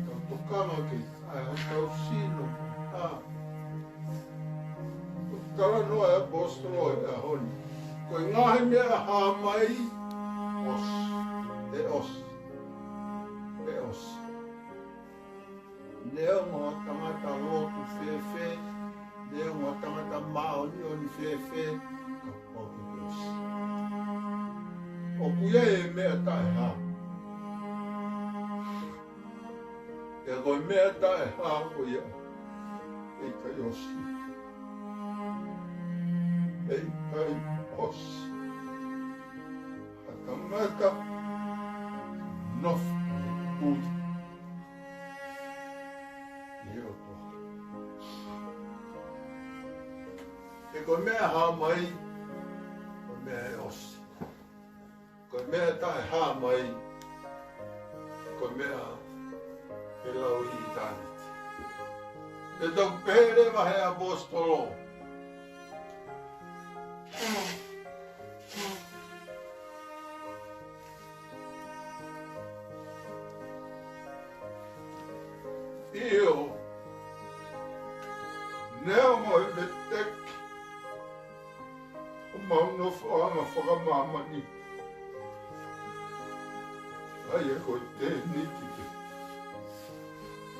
Tau tokanga ki ai hotau sino. ʻA. Talanoa e ʻaposetolo he ʻaho ni. Ko e ngaahi meʻa hā mai, ʻosi. ʻE ʻosi. ʻE ʻosi. Neongo ha tangata lotu fēfē, neongo ha tangata māʻoniʻoni fēfē, kapau ʻoku ʻosi. ʻOku ʻi ai e meʻa taʻehā. Pea ko e meʻa taʻehā ko ia, ʻe ʻikai ʻosi. ʻE ʻikai ʻosi. Ha tangata nofo ʻi he tui. ʻI he ʻOtua. He ko e meʻa hā mai, Kae hā mai, ko e meʻa ʻe lau ʻi ʻitāniti. Pea toki pehē leva ʻe he ʻaposetolo, ʻio, neongo e veteki ʻo homau nofoʻanga fakamāmani, ʻa ia ko e tēniti pē,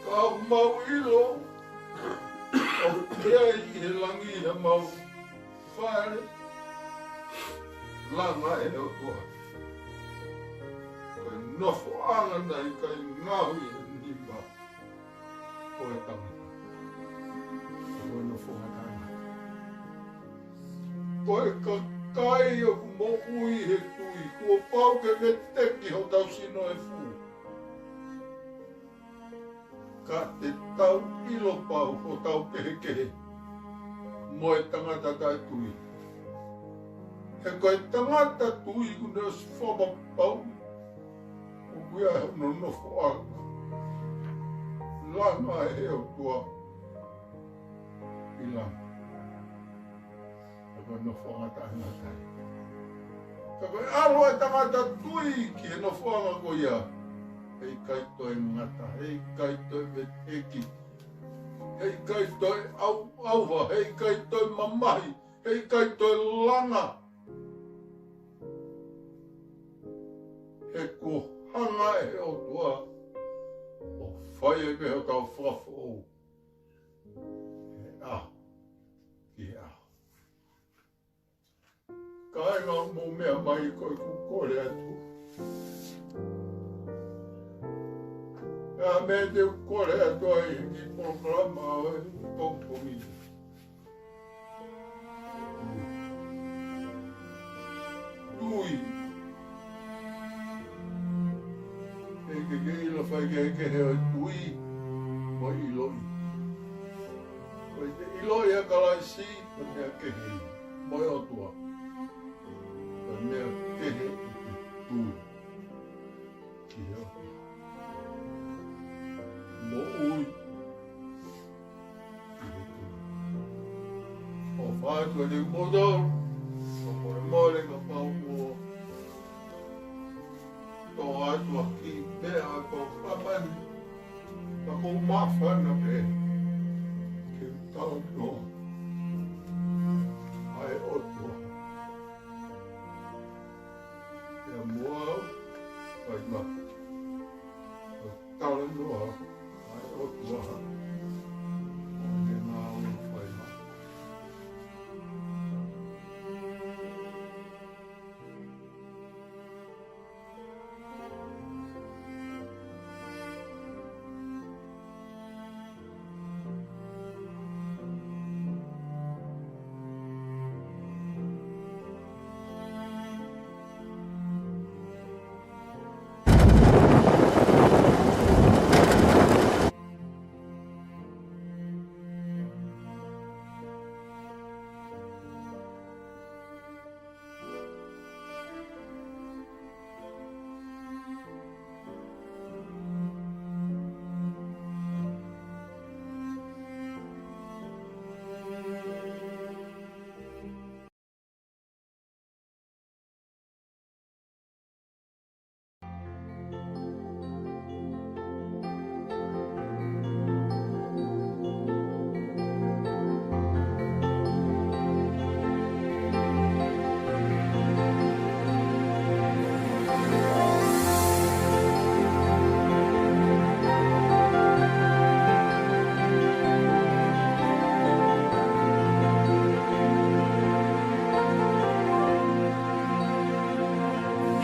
ka ʻoku mau ʻilo ʻoku ʻi ai ʻi he langi hamau fale, langa ʻe he ʻOtua. Ko e nofoʻanga naʻe ʻikai ngaohi ʻe he nima ʻo e tangata. Ko e nofoʻanga taʻengata. Ko e kakai ʻoku moʻui he tui, kuo pau ke veteki hotau sino efu. Ka te tau ʻilo pau hotau kehekehe mo e tangata taʻetui. He ko e tangata tui kuo ne ʻosi fakapapauʻi ʻoku ʻi ai hono nofoʻanga, langa ʻe he ʻOtua ʻi langi. Ka ko e nofoʻanga taʻengata ia. Ka ko e ʻalu ʻa e tangata tui ki he nofoʻanga ko ia, heʻikai toe ngata, heʻikai toe veteki, heʻikai toe ʻauʻauha, heʻikai toe mamahi, heʻikai toe langa. He kuo hanga ʻe he ʻOtua ʻo fai ai pē hotau fakafoʻou he ʻaho ki he ʻaho. Kāinga, mou meʻa mai, ko ʻeku kole atu. ʻA e meʻa te u kole atu ai he kiʻi polokalama ʻo e pongipongi. Tui. ʻE ʻikai ke ʻilo faikehekehe ʻo e tui mo e ʻiloʻi. Ko ʻete ʻiloʻi ʻa Kalaisi, ko e meʻa kehe ia mo e ʻOtua. Ko e meʻa kehe ʻete tui ki he ʻOtua. Moʻui ki he tui. ʻOfa atu kiate kimoutolu, ʻo fakamolemole kapau kuo tō atu ha kiʻi meʻa ʻo e polokalama ni, ka ʻoku ou māfana pē ke u talanoa ʻa e ʻOtua. Pea mo au, fai mai. ʻO talanoa ʻa e ʻOtua ʻi heʻene ngāue fai mai.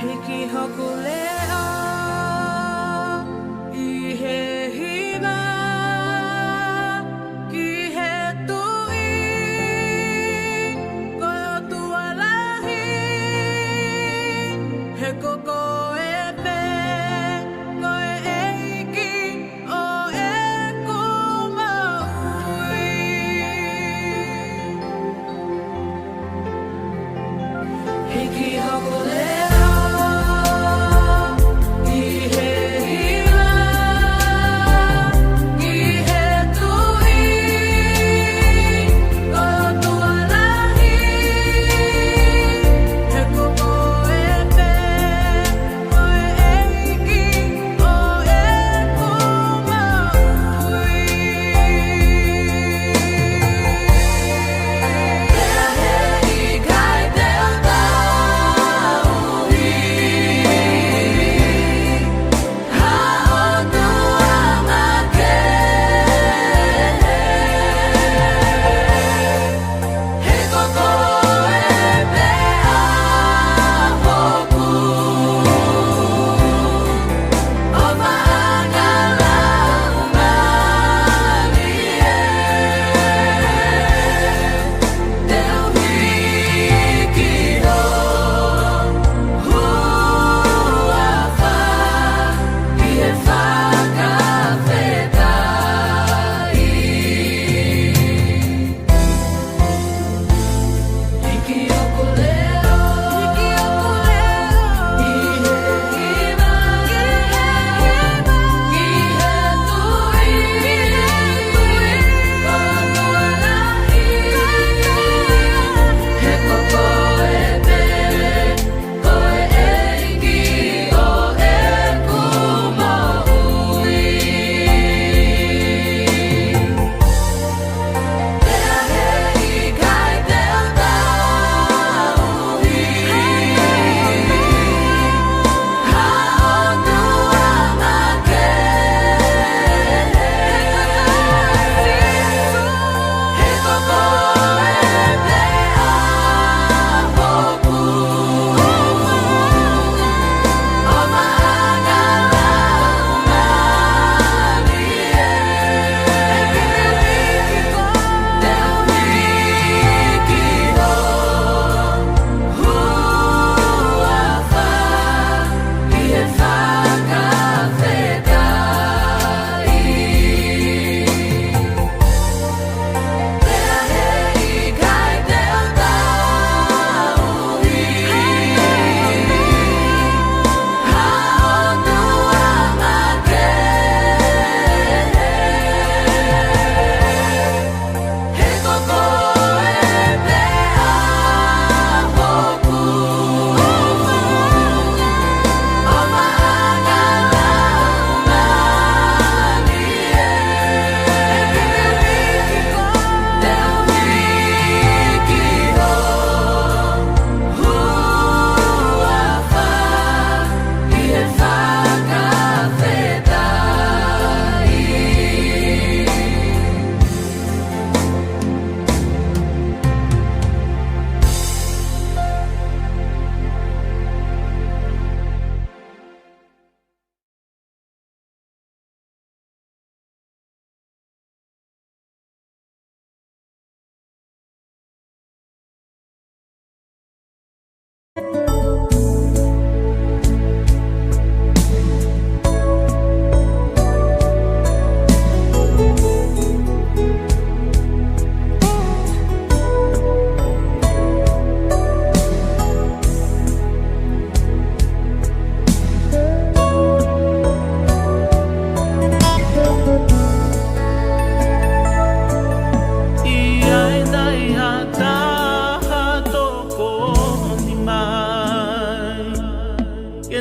Hiki hoku leʻo ʻi he hima ki he Tuʻi, ko e ʻOtua lahi, he ko koe pē ko e ʻEiki ʻo ʻeku moʻui. Hiki hoku leʻo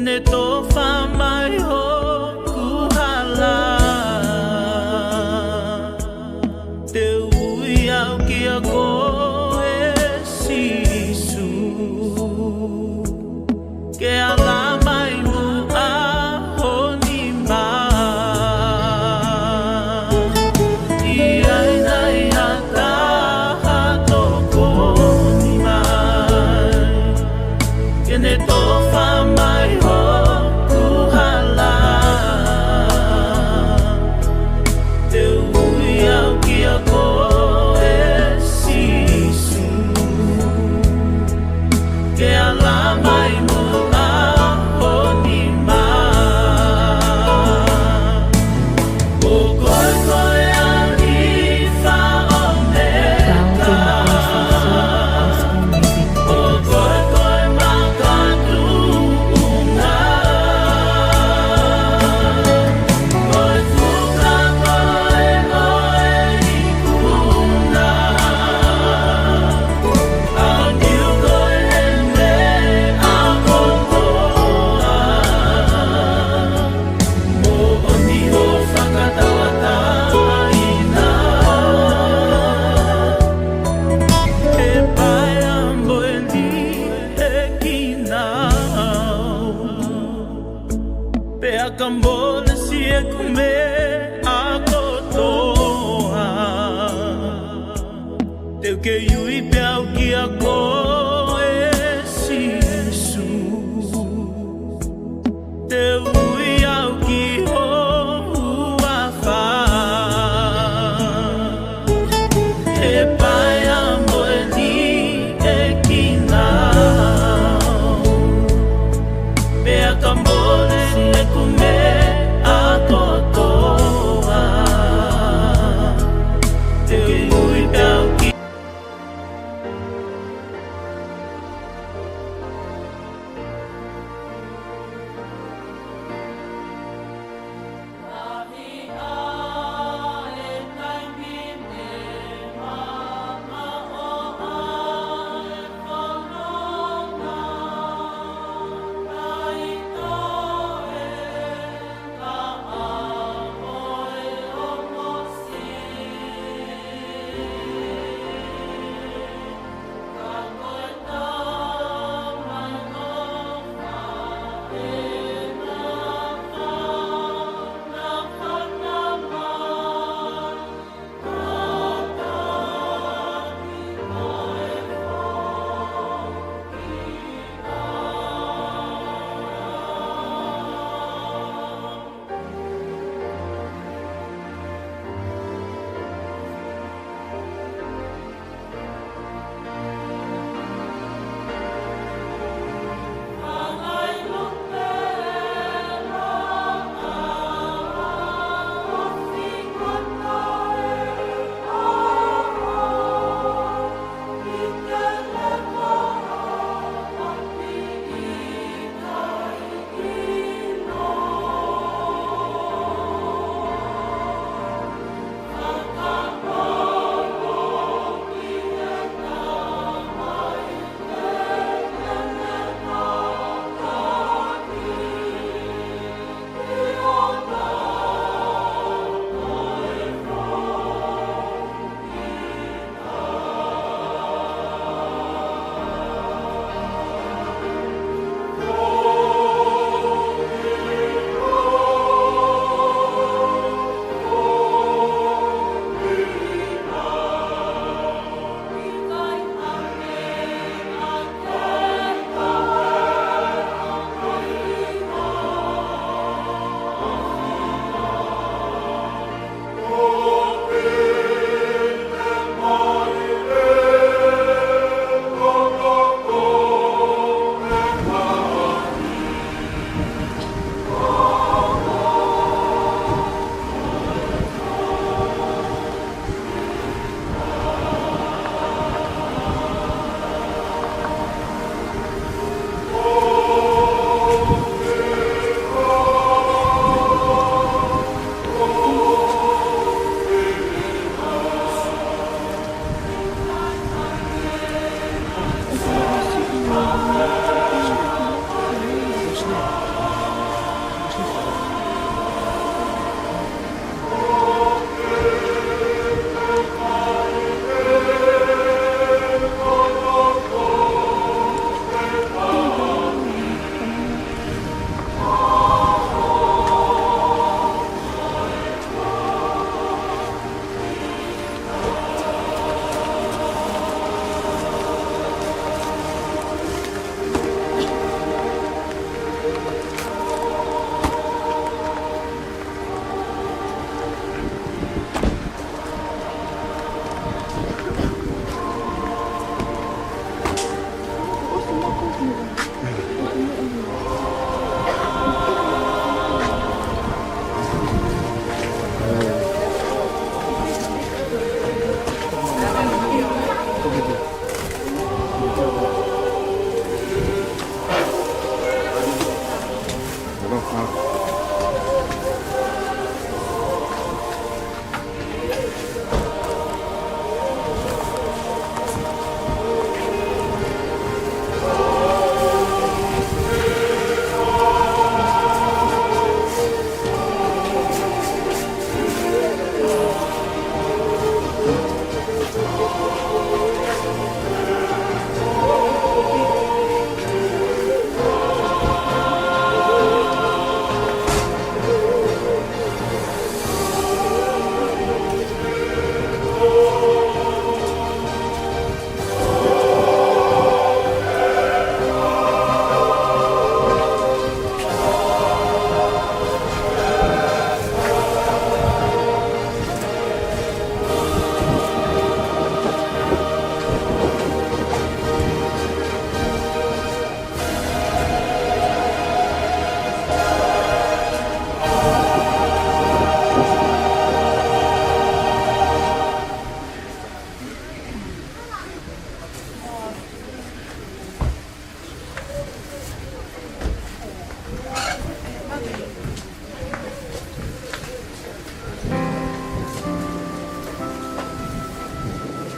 Ne tofa mai hoku hala. Te u ui au kia koe, Sīsū, ke ala mai muʻa ho nima. ʻI ai nai ha taha tokoni mai ke ne tofa mai hoku hala? Te u ui au kia koe, Sīsū, ke ala mai muʻa ho nima. ʻO koe ko e ʻAlifa ʻo e Ōmeka. Downloading voices of gospel music. ʻO koe ko e makatuʻunga. Ko e fuka ko e ʻo e ikuna. ʻA e niu ko e heme ʻa kotoa. Moʻoni hoʻo fakatauʻatāina. He paea mo e liʻekina au. Pea ka mole siʻeku meʻa kotoa. Te u kei ui pē au kia koe, Sīsū. Te u ui au ki ho huafa. He paea mo e liʻekina au. Pea ka mole siʻeku meʻa kotoa. Te u ui pē au ki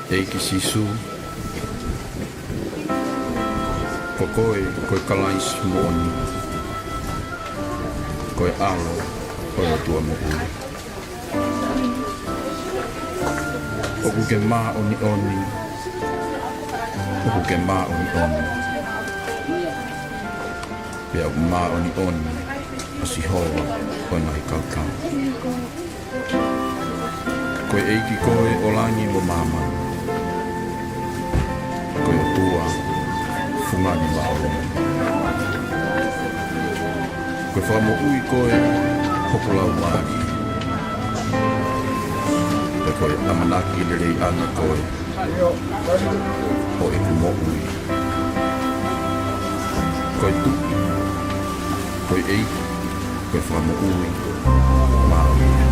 ʻEiki Sīsū, ko koe ko e Kalaisi moʻoni, ko e ʻAlo ʻo e ʻOtua moʻui. ʻOku ke māʻoniʻoni, ʻoku ke māʻoniʻoni, pea ʻoku māʻoniʻoni ʻa Sihova ʻo e ngaahi kautau. Ko e ʻEiki koe ʻo langi mo māmani. Ko e ʻOtua fungani māʻolunga. Ko e Fakamoʻui koe hoku laumālie. Pea ko e ʻamanaki lelei ʻana koe ʻo ʻeku moʻui. Ko e Tuʻi, ko e ʻEiki, ko e Fakamoʻui māʻolunga.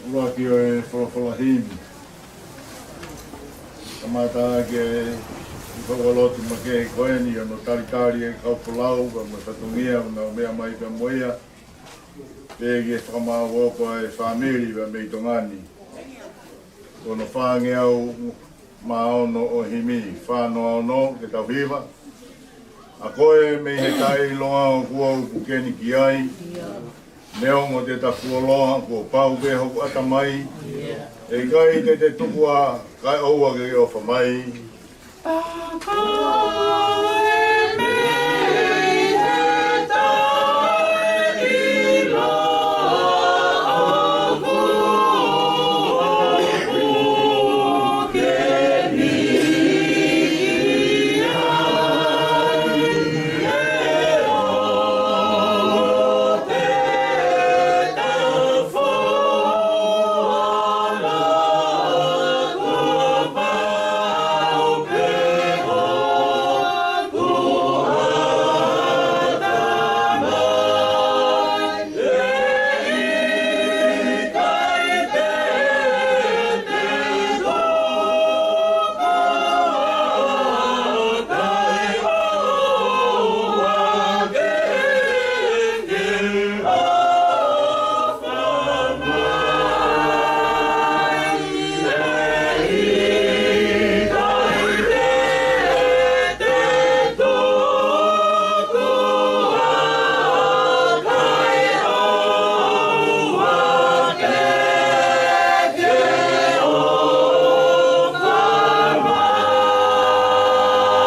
ʻUluaki ʻo e folofola himi. Kamata ʻaki e folofola lotu makehe ko eni ʻo hono talitali e kau folau, pea mo e fatongia, ʻo nau meʻa mai pea mo ia. Pea ke fakamaau ʻo ko e fāmili pea mei Tonga ni. Ko hono fāngeau mā ono ʻo e himi, fā noa ono, ke tau hiva. ʻA koe mei he taʻeʻiloa ʻoku ou puke ni ki ai. Neongo te ta fuoloa, kuo pau pē hoku ʻatamai. ʻE ʻikai te te tuku ā, kae ʻoua ke ke ʻofa mai.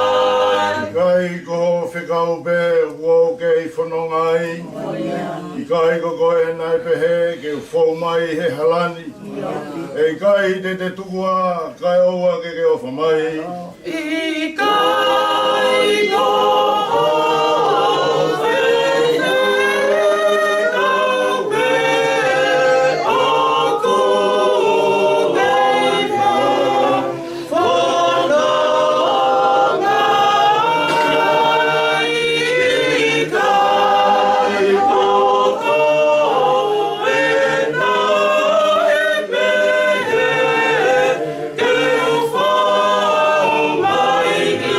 ʻIkai ko hoʻo fekau pē ʻoku ou kei fononga ai. ʻIkai ko koe naʻe pehē ke u fou mai he hala ni. ʻE ʻikai te te tuku ā, kae ʻoua ke ke ʻofa mai. ʻIkai ko hoʻo fekau pē ʻoku ou kei fononga ai. ʻIkai ko koe naʻe pehē ke u fou mai ki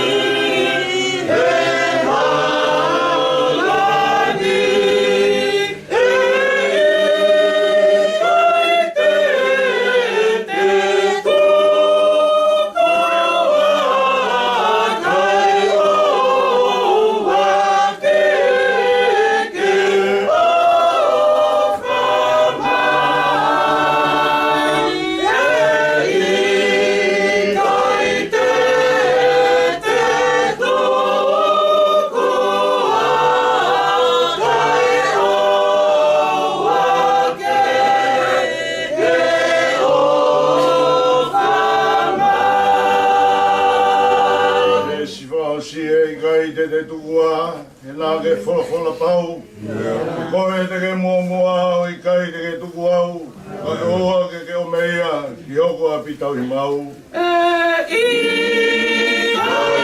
Te tuku ā, he naʻa ke folofola pau. Ko koe te ke muʻomuʻa, ʻo ʻikai te ke tuku au. Kae ʻoua ke ke ʻomi ia ki hoku ʻapi tauhi maʻu. ʻE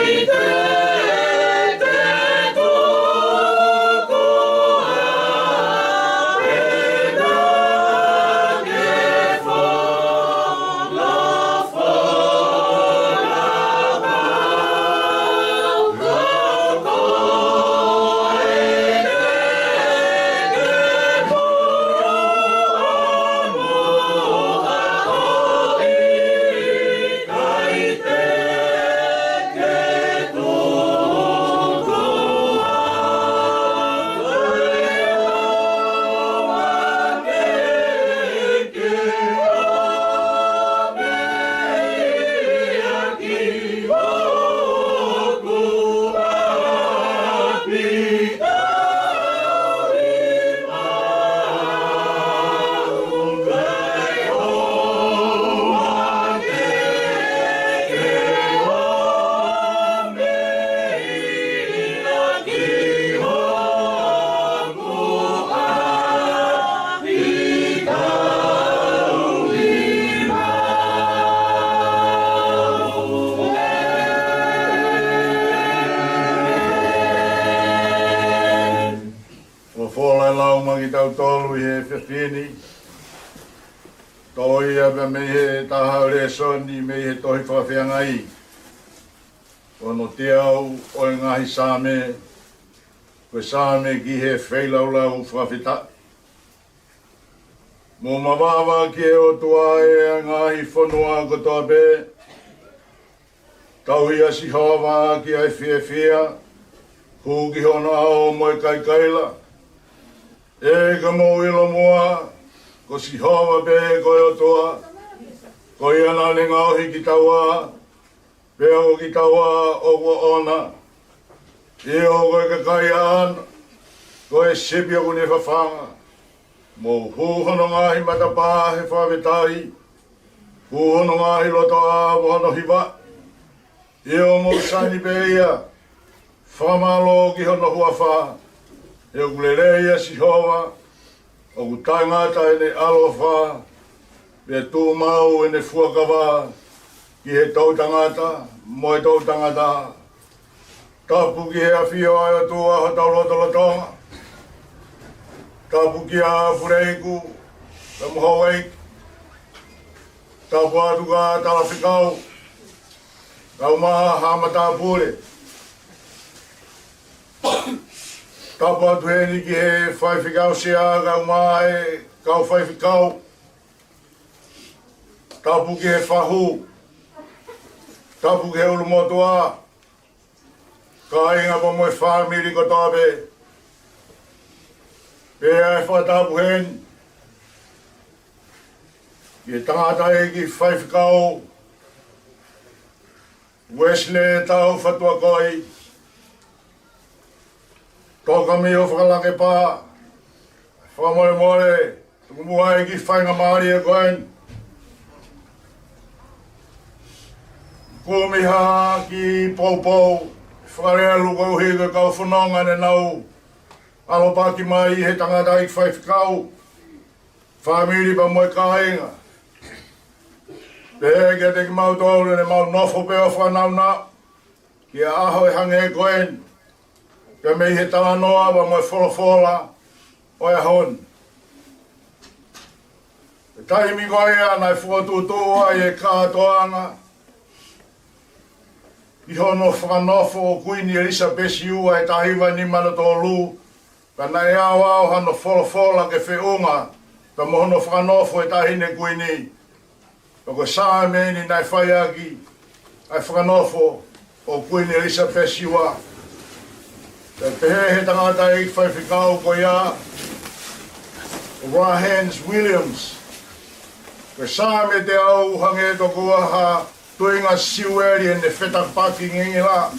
ʻikai te ke tuku au. Folofola ʻe lau maʻa kitautolu ʻi he efiafi ni. Tō ia pē mei he taha ʻo e lēsoni mei he tohi Fakafeangai. Ko hono teau ʻo e ngaahi Saame, ko e Saame ki he feilaulau fakafetaʻi. Mou mavava ki he ʻOtua, ʻe ngaahi fonua kotoa pē. Tauhi ʻa Sihova ʻaki ʻa e fiefia, hū ki hono ʻao mo e kaikaila. ʻE ka mou ʻilo muʻa, ko Sihova pē ko e ʻOtua, ko ia naʻa ne ngaohi kitaua, pea ko kitaua ʻoku ʻoʻona. ʻIo, ko e kakai ʻaʻana, ko e sipi ʻoku ne fafanga. Mou hū hono ngaahi matapā he fakafetaʻi, hū hono ngaahi lotoʻā mo hono hiva. ʻIo, mou sani pē ia, fakamālō ki hono huafa. He ʻoku lelei ʻa Sihova, ʻoku taʻengata ʻene ʻaloʻofa, pea tuʻumaʻu ʻene fuakava ki he toʻutangata mo e toʻutangata. Tapu ki he ʻafio ʻa e ʻOtua hotau lotolotonga. Tapu kia Puleiku, kae mo Houʻeiki. Tapu atu kia Talafekau, kae ʻumaʻā haʻa matāpule. Tapu atu heni ki he faifekau sea, kae ʻumaʻā e kau faifekau. Tapu ki he fahu. Tapu ki he ʻulumotuʻa. Kāinga pea mo e fāmili kotoa pē. Pea ʻe fakatapu heni ki he tangataʻeiki faifekau, Wesley Taufatuakoi, Toka mei ho fakalake pā, fakamolemole, tuku muʻa e kiʻi faingamālie ko eni. Kumi ha kiʻi poupou fakalelu koeʻuhi ko e kau fononga ne nau ʻalopaki mai he tangataʻeiki faifekau, fāmili pea mo e kāinga. Pehē kiate kimautolu ne mau nofo pē ʻo fakanaunau ki he ʻaho ʻe hangē ko eni, pea mei he talanoa pea mo e folofola ʻo e ʻaho ni. He taimi ko ia naʻe fokotuʻutuʻu ai e kātoanga ʻi hono fakanofo ʻo Kuini ʻElisapesi ua ʻi he taha hiva nima noa tolu, ka naʻe aʻoaʻo hano folofola ke feʻunga pea mo hono fakanofo e Taʻahine Kuini. Pea ko e Saame eni naʻe fai ʻaki ʻa e fakanofo ʻo Kuini ʻElisapesi ua. Pea pehē he tangataʻeiki faifekau ko ia, Rahens Williams, ko e Saame teau hangē tokua ha tuinga siueli ʻene fetapaki ngingila.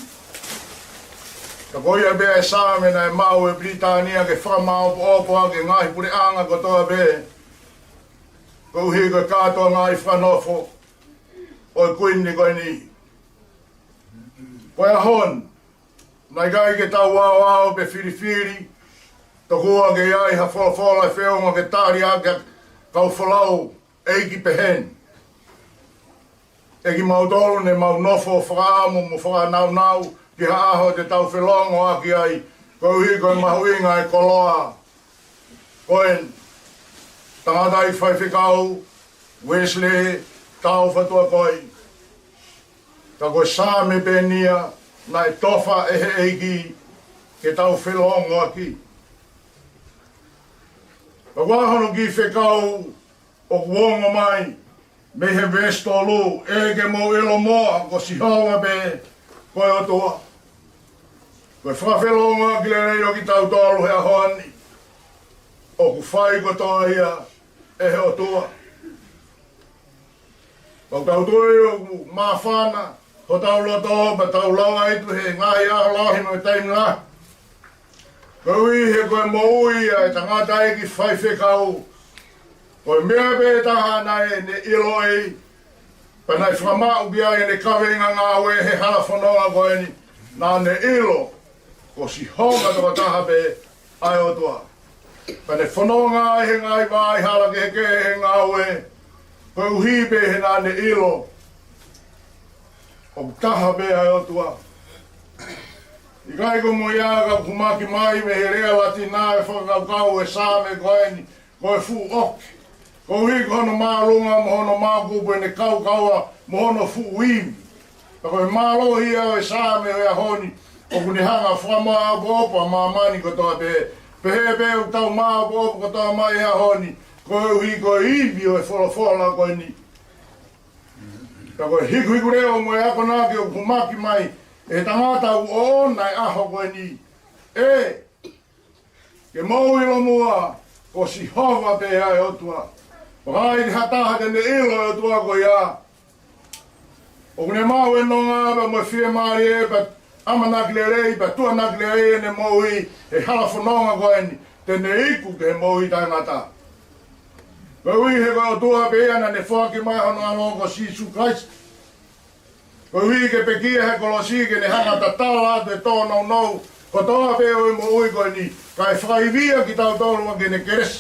Ka ko ia pē ʻa e Saame naʻe maʻu ʻe Pilitānia ke fakamāʻopoʻopo ʻaki e ngaahi puleʻanga kotoa pē, koeʻuhi ko e kātoanga ʻi he fakanofo ʻo e Kuini ko eni. Ko e ʻaho ni, Naʻe ʻikai ke tau aoao pe filifili, tokua ke ʻi ai ha folofola ʻe feʻunga ke tali ʻaki ʻa e kau folau ʻeiki pehē ni. ʻEiki, kimautolu ne mau nofo fakaʻamu mo fakanaunau ki ha ʻaho te tau felongoaki ai, koeʻuhi ko e mahuʻinga e koloa ko e tangataʻeiki faifekau Uesilī Taufaʻātoa Koe. Ka ko e Saame pē eni ia naʻe tofa ʻe he ʻEiki ke tau felongoaki. Ka ko hono kiʻi fekau ʻoku ongo mai mei he veesi tolu, ʻe ke mou ʻilo muʻa ko Sihova pē ko e ʻOtua. Ko e fakafelongoaki lelei ʻo kitautolu he ʻaho ni ʻoku fai kotoa ia ʻe he ʻOtua. Ka ʻoku tau tui ʻoku māfana hotau loto pea tau lava ʻi he ngaahi ʻaho lahi mo e taimi lahi. Koeʻuhi he ko e moʻui ʻa e tangataʻeiki faifekau, ko e meʻa pē taha naʻá ne ʻiloʻi, pea naʻe fakamaʻu ki ai ʻene kaveinga ngāue he hala fononga ko eni, naʻá ne ʻilo ko Sihova tokotaha pē ʻa e ʻOtua. Pea ne fononga ai he ngaahi vaʻa hala kehekehe he ngāue, koeʻuhi pē he naʻá ne ʻilo ʻoku taha pē ʻa e ʻOtua. ʻIkai ko e moʻoni ia ka ʻoku hūmaki mai mei he lea Latina e fakakaukau e Saame ko eni, ko e fuʻu ʻoki. Koeʻuhi ko hono māʻolunga mo hono māʻokupu ʻene kaukaua mo hono fuʻu ivi. Ka ko e mālohi ia ʻo e Saame ʻo e ʻaho ni, ʻoku ne hanga ʻo fakamāʻopoʻopo ʻa māmani kotoa pē. Pehē pē ʻoku tau māʻopoʻopo kotoa mai he ʻaho ni, koeʻuhi ko e ivi ʻo e folofola ko eni. Ka ko e hikuhiku leʻo mo e akonaki ʻoku hūmaki mai ʻe he tangata ʻoku ʻoʻona e ʻaho ko eni. ʻE, ke mou ʻilo muʻa ko Sihova pē ʻa e ʻOtua. Vakai, ha taha te ne ʻilo e ʻOtua ko ia, ʻoku ne maʻu e nonga pea mo e fiemālie pea ʻamanaki lelei pea tuʻunaki lelei ʻene moʻui he hala fononga ko eni, te ne iku ki he moʻui taʻengata. Koeʻuhi he ko e ʻOtua pē ia naʻá ne foaki mai hono ʻAlo ko Sīsū Kalaisi, koeʻuhi ke pekia he kolosi ke ne hanga ʻo tatala atu e tōnounou kotoa pē ʻo e moʻui ko eni, kae fakaivia kitautolu ʻaki ʻene kelesi.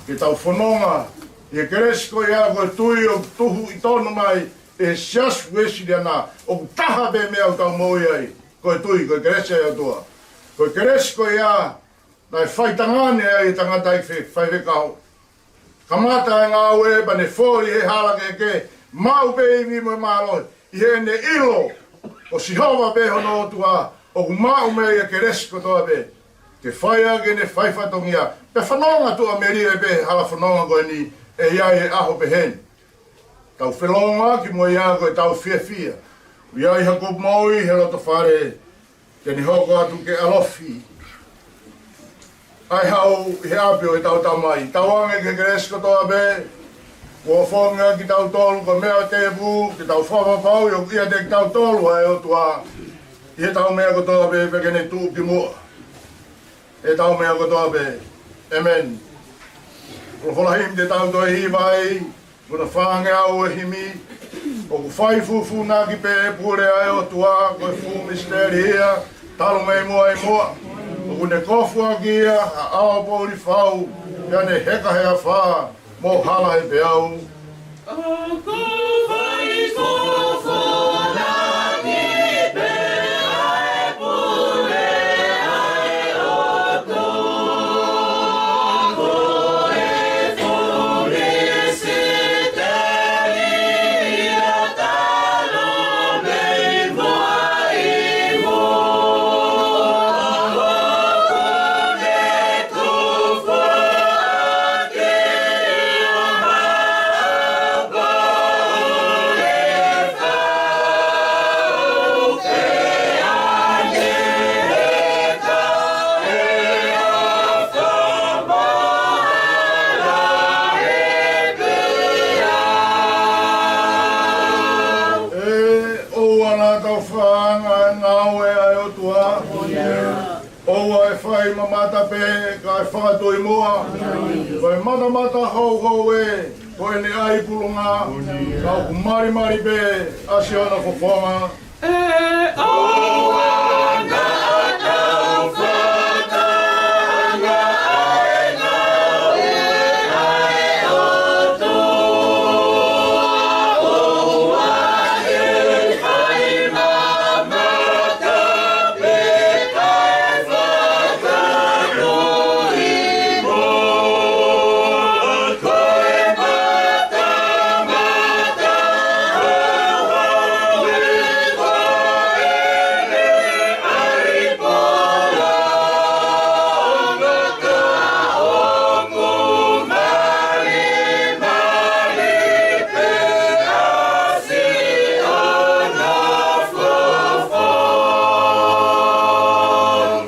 Ke tau fononga ʻi he kelesi ko ia, ko e tui ʻoku tuhu ʻi tonu mai ʻe he Siasi Uesiliana, ʻoku taha pē meʻa ʻoku tau moʻui ai, ko e tui, ko e kelesi ʻa e ʻOtua. Ko e kelesi ko ia naʻe faitangane ai e tangataʻeiki faifekau. Kamata e ngāue pea ne foli he hala kehekehe, maʻu pē ivi mo e mālohi ʻi heʻene ʻilo ko Sihova pē hono ʻOtua, ʻoku maʻu mei ai e kelesi kotoa pē ke fai ʻaki ʻene fai fatongia. Pea fononga tuʻamelie pē he hala fononga ko eni, ʻe ʻi ai e ʻaho pehē ni. Tau felongoaki mo ia ko ʻetau fiefia. ʻOku ʻi ai ha kupu moʻui he loto fale, te ne hoko atu ke ʻalofi ʻa e hau ʻi he ʻapi ʻo ʻetau Tamai. Tauange ki he kelesi kotoa pē kuo fofonga kitautolu, ko e meʻa tēpū ke tau fakapapauʻi ʻoku ʻiate kitautolu ʻa e ʻOtua ʻi heʻetau meʻa kotoa pē, pea ke ne tuʻu ki muʻa ʻetau meʻa kotoa pē. ʻĒmeni. Ko e folofola himi te tau toe hiva ai, ko hono fāngeau e himi: ʻOku fai fūfūnaki pē e pule ʻa e ʻOtua, ko e fuʻu misiteli ia, talu mei muʻa ʻi muʻa. ʻOku ne kofu ʻaki ia ha ʻao poʻuli fau, pea ne heka he afā mo hala he peau. ʻOku fai fūfūnaki pē ʻa e pule ʻa e ʻOtua, ko e fuʻu misiteli ia, talu mei muʻa ʻi muʻa. ʻOku ne ʻE, ʻoua naʻa tau fakaanga e ngāue ʻa e ʻOtua. ʻOua ʻe fai mamata pē, kae fakatui muʻa. Ko e matamata houhou ē, ko ʻene ʻai pulunga, ka ʻoku malimali pē ʻa siʻono fofonga.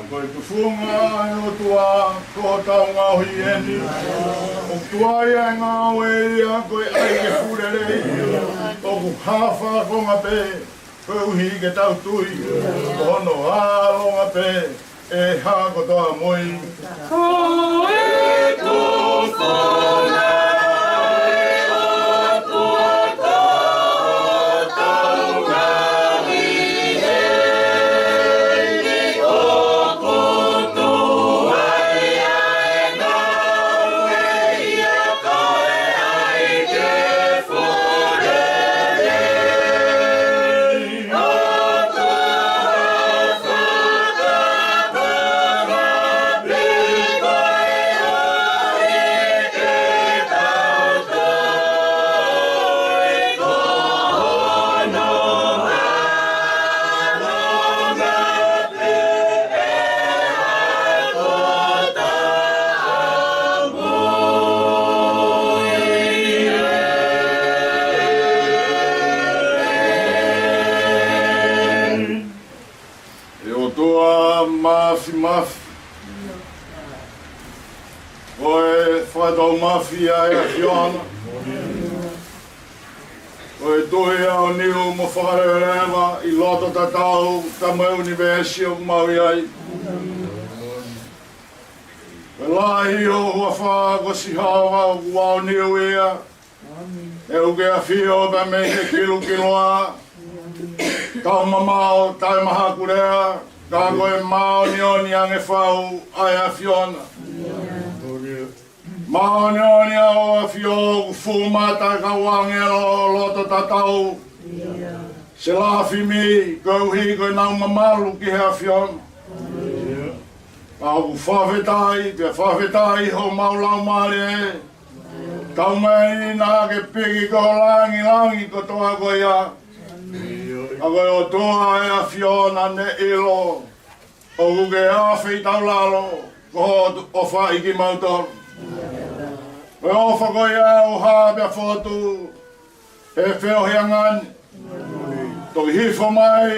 Ko e tufunga ʻa e ʻOtua, ko hotau ngaohi eni. ʻOku tuai ʻa e ngāue ia, ko e ʻai ke fuʻu lelei. ʻOku hā fakakonga pē, koeʻuhi ke tau tui. Ko hono ʻalonga pē ʻe hā kotoa mui. Ko e tufunga ʻa e ʻOtua, ko hotau ngaohi eni. ʻOku tuai ʻa e ngāue ia, ko e ʻai ke fuʻu lelei. ʻE ʻOtua Māfimafi, ko e fakataumafi ʻa e ʻAfiona. Ko e Tuʻi aoniu mo fakaleveleva ʻi loto tatau pea mo e ʻunivēsi ʻoku mau ʻi ai. Ko e lahi ho huafa ko Sihova, ʻoku aoniu ia. ʻOku ke ʻafio pē mei he kilukiluʻa. Taumamaʻo taʻemahakulea, ka ko e māʻoniʻoni ange fau ʻa e ʻAfiona. Māʻoniʻoni ʻa hoʻo ʻAfio, ʻoku fuʻu mata e kau ʻāngelo ʻo loto tatau. Selafimi, koeʻuhi ko ʻenau mamalu ki he ʻAfiona. Ka ʻoku fakafetaʻi, pea fakafetaʻi homau laumālie. Taumaiā ke piki ki ho langilangi kotoa ko ia. ʻA ko e ʻOtua ʻa e ʻAfiona, ne ʻilo ʻoku ke ʻafeitaulalo, ko hoʻo ʻofa ʻi kimautolu. Ko e ʻofa ko ia ʻoku hā pea fotu he feohiʻanga ni. Toki hifo mai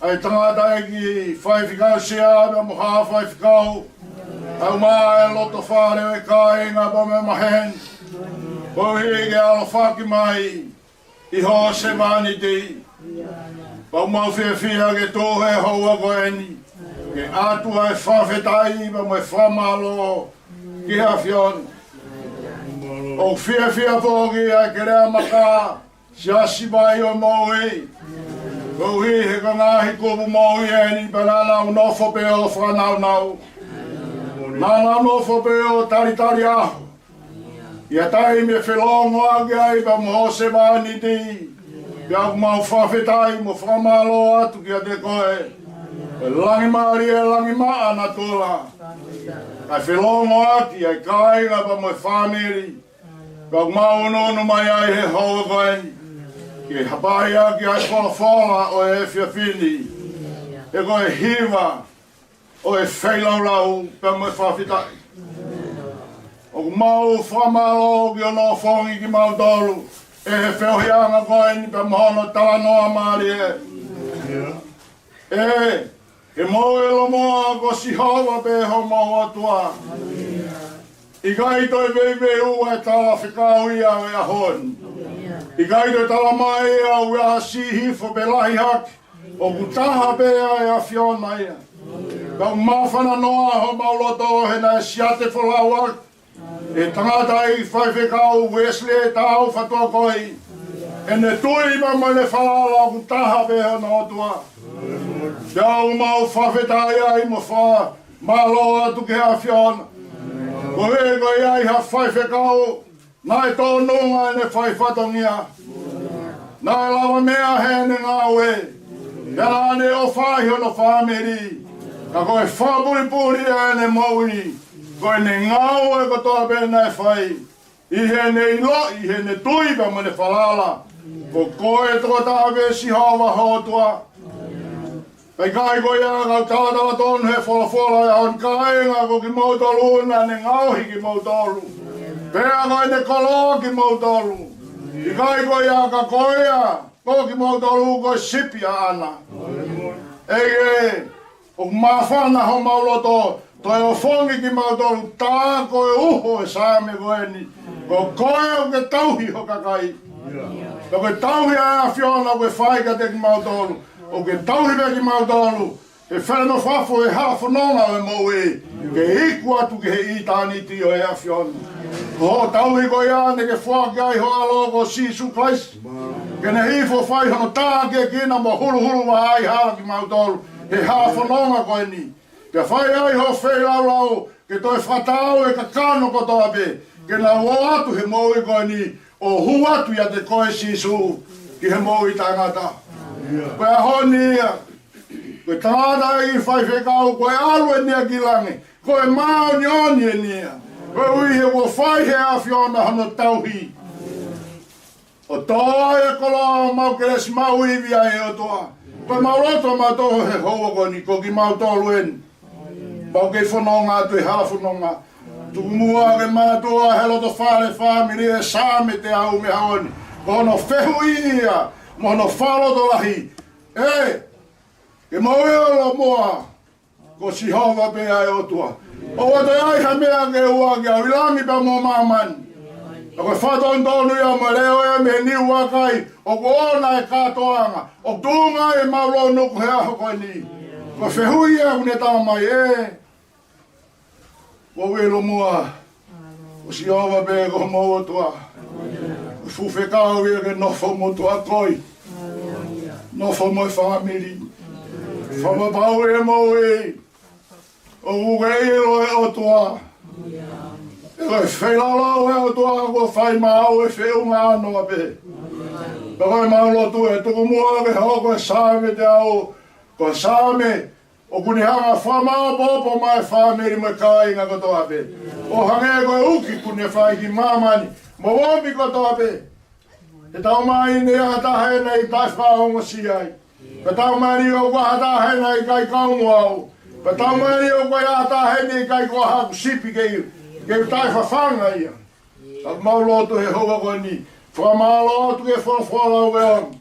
ʻa e tangataʻeiki faifekau sea pea mo haʻa faifekau. Tau mai e loto fale ʻo e kāinga pea mo e maheni. Koeʻuhi ke ʻalofaki mai ʻi hoʻo sevāniti. Pea ʻoku mau fiefia ke tuʻu he houa ko eni ke ʻatu ʻa e fakafetaʻi pea mo e fakamālō ki he ʻAfiona. ʻOku fiefia foki ʻa e kelea maka Siasi Vai ʻo e Moʻui. Koeʻuhi he ko e ngaahi kupu moʻui eni pea naʻa nau nofo pē ʻo fakanaunau. Naʻa nau nofo pē ʻo talitali ʻaho ʻi ha taimi ʻe felōngoaki ai pea mo hoʻo sevāniti. Pea ʻoku mau fakafetaʻi mo fakamālō atu kiate koe. Ko e langi mālie, langi maʻa natula. Kae felōngoaki ʻa e kāinga pea mo e fāmili. Pea ʻoku mau ʻunuʻunu mai ai he houa ko eni ke hapai ʻaki ʻa e folofola ʻo e efiafi ni. He ko e hiva ʻo e feilaulau pea mo e fakafetaʻi. ʻOku mau fakamālō ki hono ʻofongi kimautolu ʻe he feohiʻanga ko eni pea mo hono talanoa mālie. ʻE, ke mou ʻilo muʻa ko Sihova pē homou ʻOtua. ʻIkai toe veiveiua e talafekau ia ʻo e ʻaho ni. ʻIkai toe talamai ia ʻoku ʻi ai ha siʻi hifo pe lahi hake. ʻOku taha pē ʻa e ʻAfiona ia. Ka ʻoku māfana noa homau loto he naʻe siate folau ʻaki ʻe he tangataʻeiki faifekau Uesilī Tāufaʻātoa ko ē ʻEne tui pea mo ʻene falala ʻoku taha pē hono ʻOtua. Pea ʻoku mau fakafetaʻi ai mo fakamālō atu ki he ʻAfiona. Koeʻuhi ko e ʻi ai ha faifekau naʻe tōnunga ʻene fai fatongia. Naʻe lavameʻa heʻene ngāue. Pea naʻa ne ʻofa ʻi hono fāmili. Ka ko e fakapulipuli ʻa ʻene moʻui, ko ʻene ngāue kotoa pē naʻe fai, ʻi heʻene ʻilo, ʻi heʻene tui pea mo ʻene falala. Ko koe tokotaha pē Sihova ho ʻOtua. Pea ʻikai ko ia ka u talatala tonu he folofola ʻa e ʻaho ni, kāinga, ko kimoutolu naʻa ne ngaohi kimoutolu. Pea ko ʻene koloa kimoutolu. ʻIkai ko ia ka ko ia, ko kimoutolu ko e sipi ʻaʻana. ʻEiki, ʻoku māfana homau loto, toe ʻofongi kimautolu tā ko e uho e Saame ko eni. Ko koe ʻoku ke tauhi ho kakai. Ko e tauhi ʻa e ʻAfiona ʻoku ke fai kiate kimautolu. ʻOku ke tauhi pē kimautolu he fale nofo fafo he hala fononga ʻo e moʻui, ke iku atu ki he ʻitāniti ʻo e ʻAfiona. Ko hoʻo tauhi ko ia naʻa ke foaki ai ho ʻAlo ko Sīsū Kalaisi, ke ne hifo ʻo fai hono tākiekina mo huluhulu vahaʻa hala kimautolu he hala fononga ko eni. Pea fai ai hoʻo feilaulau ke toe fakataau e kakano kotoa pē, ke nau ō atu he moʻui ko eni ʻo hū atu ʻiate koe Sīsū ki he moʻui taʻengata. Ko e ʻaho ni ia, ko e tangataʻeiki faifekau, ko e ʻalu eni ia ki langi, ko e māʻoniʻoni eni ia. Koeʻuhi he kuo fai he ʻAfiona hono tauhi, ʻo tō ai e koloa ʻo mau kelesi maʻu ivi ai ʻe ʻOtua. Ko ʻemau loto mautolu he houa ko eni, ko kimautolu eni. Mau kei fononga atu he hala fononga. Tuku muʻa ke manatua he loto fale fāmili e Saame teau mei he ʻaho ni. Ko hono fehuʻi ia mo hono fakalotolahi. ʻE, ke mau ʻilo muʻa ko Sihova pē ʻa e ʻOtua. ʻOua toe ʻi ai ha meʻa ke ua ke au ʻi langi pea mo māmani. Ka ko e fakatonutonu ia mo e leʻo ia mei he niu vakai, ʻoku ʻoʻona e kātoanga, ʻoku tuʻunga ai ʻemau lounuku he ʻaho ko eni. Ko e fehuʻi ia ʻoku ne tala mai, ʻe, ʻoua ʻilo muʻa ko Sihova pē ko homau ʻOtua. Ko e fuʻu fekau ia ke nofo mo tuʻakoi, nofo mo e fāmili. Fakapapauʻi e moʻui ʻoku ke ʻilo e ʻOtua. Pea ko e feilaulau e ʻOtua kuo fai maʻau ʻe feʻunga ʻanoa pē. Pea ko ʻemau lotu ʻe tuku muʻa ke hoko e Saame teau ko e Saame ʻoku ne hanga ʻo fakamaopoopo mai e fāmili mo e kāinga kotoa pē. ʻO hangē ko e uki kuo ne fai ki māmani mo ʻomi kotoa pē. He taumaiā ʻi ai ha taha ʻe ʻikai fakaongosia ai. Pea taumaiā ʻoku ʻi ai ha taha ʻe ʻikai kau mo au. Pea taumaiā ʻoku ʻi ai ha taha ʻe ʻikai ko haku sipi ke, ke taʻefafanga ia. Ka mau lotu he houa ko eni, fakamālō atu ki he folofola ʻo e ʻaho ni.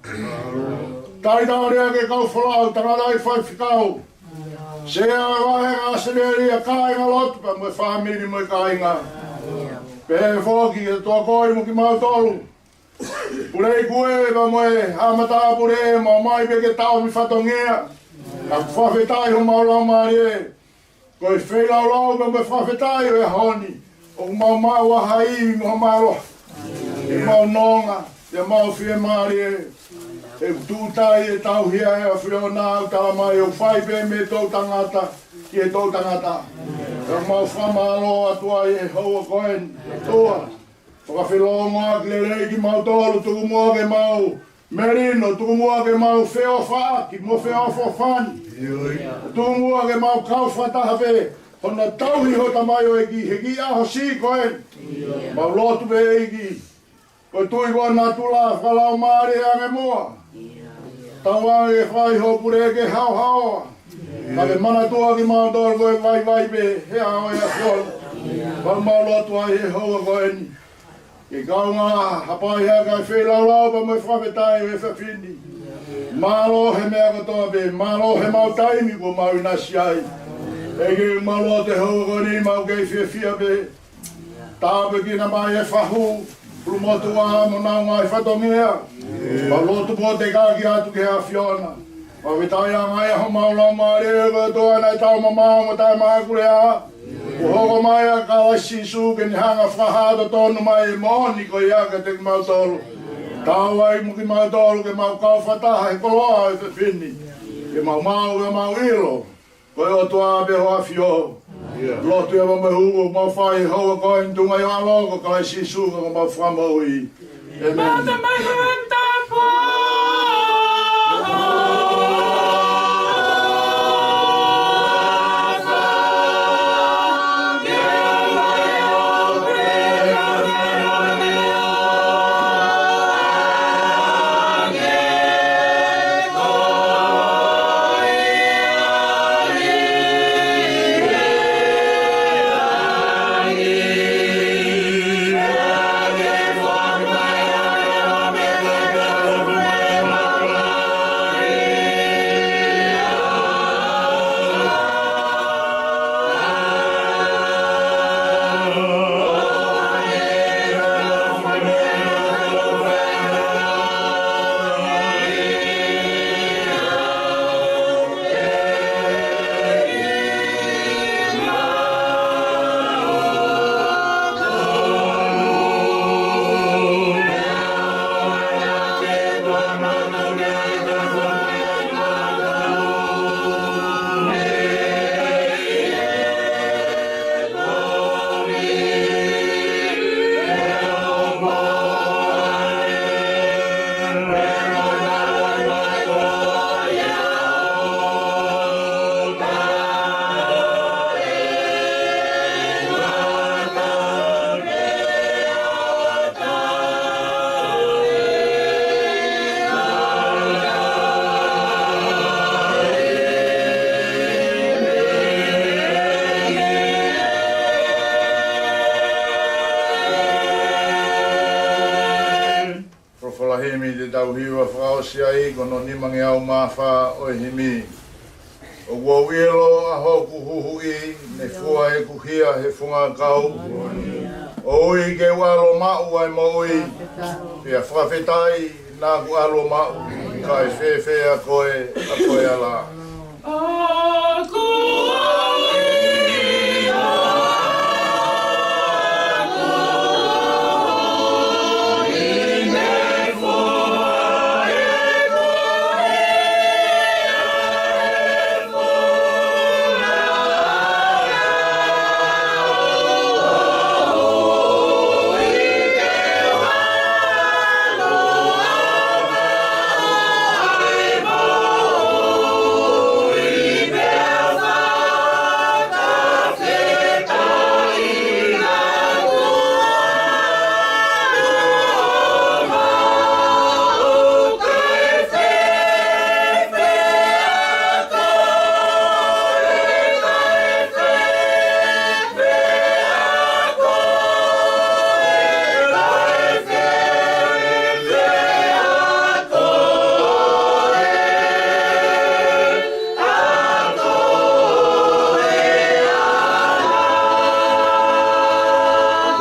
Talitali ʻa e kau folau, tangataʻeiki faifekau, Sea ʻo e Vahenga ʻAositelēlia, kāingalotu pea mo e fāmili mo e kāinga. Pehē foki ki he tuʻakoi mo kimautolu. Pule ʻi kuē pea mo e haʻa matāpule, mau ō mai pē ke tauhi fatongia. Ka ʻoku fakafetaʻi homau laumālie. Ko e feilaulau pea mo e fakafetaʻi ʻo e ʻaho ni, ʻoku mau maʻu ai ha ivi mo ha mālohi. ʻEmau nonga, ʻemau fiemālie. ʻE tuʻu tai e tauhi ʻa e ʻAfiona, ʻoku tala mai ʻoku fai pē mei he toʻutangata ki he toʻutangata. ʻOku mau fakamālō atu ai he houa ko eni, ʻOtua. Fakafelongoaki lelei kimautolu, tuku muʻa ke mau melino, tuku muʻa ke mau feʻofaʻaki mo feʻofoʻofani. Tuku muʻa ke mau kau fakataha pē hono tauhi ho tamaioʻeiki he kiʻi ʻaho siʻi ko eni. Mau lotu pē ʻEiki, ko e tui ko natula fakalaumālie ange muʻa. Tauange ke fai ho pule ke haohaoa. Ka ke manatua kimautolu ko e vaivai pē he ʻao ʻo e ʻAfiona. Pea mau lotu ai he houa ko eni, ke kaungā hapai hake ʻa e feilaulau pea mo e fakafetaʻi ʻo e efiafi ni. Mālō he meʻa kotoa pē, mālō he mau taimi kuo mau ʻinasi ai. ʻEiki, mau lotu he houa ko eni, mau kei fiefia pē. Tāpuekina mai e fahu, ʻulumotuʻa mo honau ngaahi fatongia. Mau lotu pē ʻo teka ki atu ki he ʻAfiona. Mau fakafetaʻi ange ai homau laumālie, ko e ʻOtua naʻe taumamaʻo mo taʻemākulea. Kuo hoko mai ʻa Kalaisi Sīsū ke ne hanga ʻo fakahā totonu mai e moʻoni ko ia kiate kimautolu. Tau ai mo kimautolu ke mau kau fakataha he koloa ʻo e efiafi ni. Ke mau maʻu ʻa e mau ʻilo ko e ʻOtua pē hoʻo ʻAfio. Lotu ia mo e hū mau fai he houa ko eni ʻi he tuʻunga ʻo ho ʻAlo ko Kalaisi Sīsū ko homau Fakamoʻui. ʻĒmeni. Ko e folofola himi te tau hiva fakaʻosi ai, ko hono nimangeau mā fā ʻo e himi. ʻOku ou ʻilo ʻa hoku huhuʻi, ne fua ʻeku hia he funga akau. ʻOku ou ʻilo ke u ʻalu ʻo maʻu ʻa e moʻui, pea fakafetaʻi naʻa ku ʻalu ʻo maʻu, kae fēfē ʻa koe, ʻa koe ʻa e lā.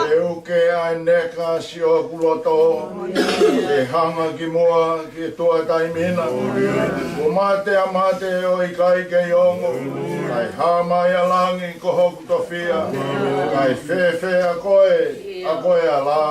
Ke uke ʻa e neka siʻoku loto, ke hanga ki muʻa ki he tuʻa taimi na. Kuo mate ʻa mate ʻo ʻikai kei ongo, kae hā mai ʻa langi ko hoku tofiʻa, kae fēfē ʻa koe, ʻa koe ʻa e lā.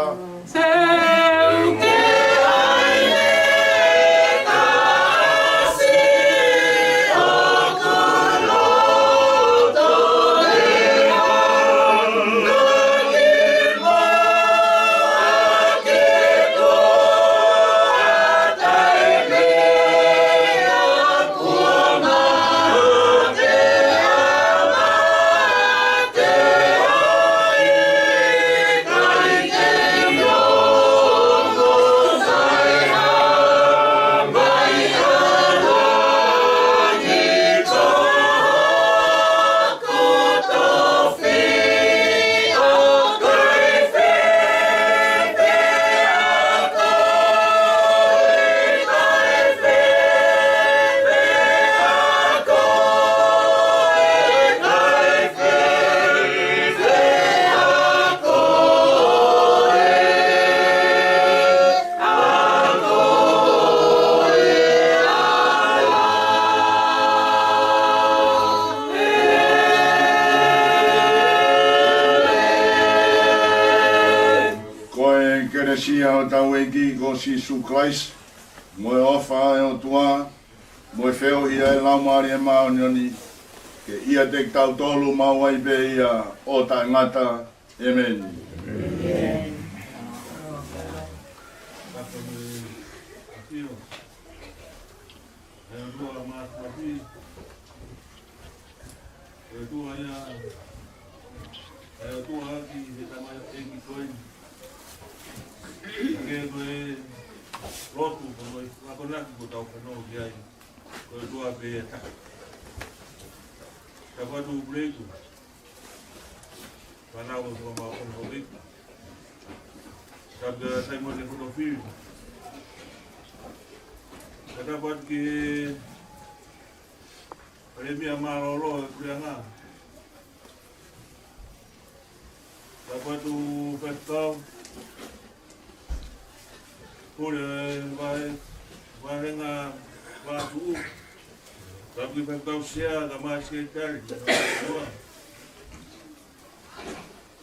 Siʻi hotau ʻEiki ko Sīsū Kalaisi, mo e ʻofa ʻa e ʻOtua, mo e feohi ʻa e Laumālie Māʻoniʻoni, ke ʻiate kitautolu maʻu ai pē ia ʻo taʻengata. ʻĒmeni. ʻE ʻOtua Māfimafi, ʻe ʻOtua ia, ʻe ʻOtua ʻaki he tamaioʻeiki ko eni. Ke ko e lotu, ko e akonaki kuo tau fanongo ki ai, ko e ʻOtua pē ia taha. Tapu atu Puleiku. Fānau ʻo e Fakamaau ʻo e Houʻeiki. Tapu atu Saimone Fotofili. Tapu atu ki he Palēmia mālōlō ʻo e puleʻanga. Tapu atu Faifekau Pule Vahe, Vāhenga Vātuʻu. Tapu ki Faifekau Sea, kae ʻumaʻā Sekelitali.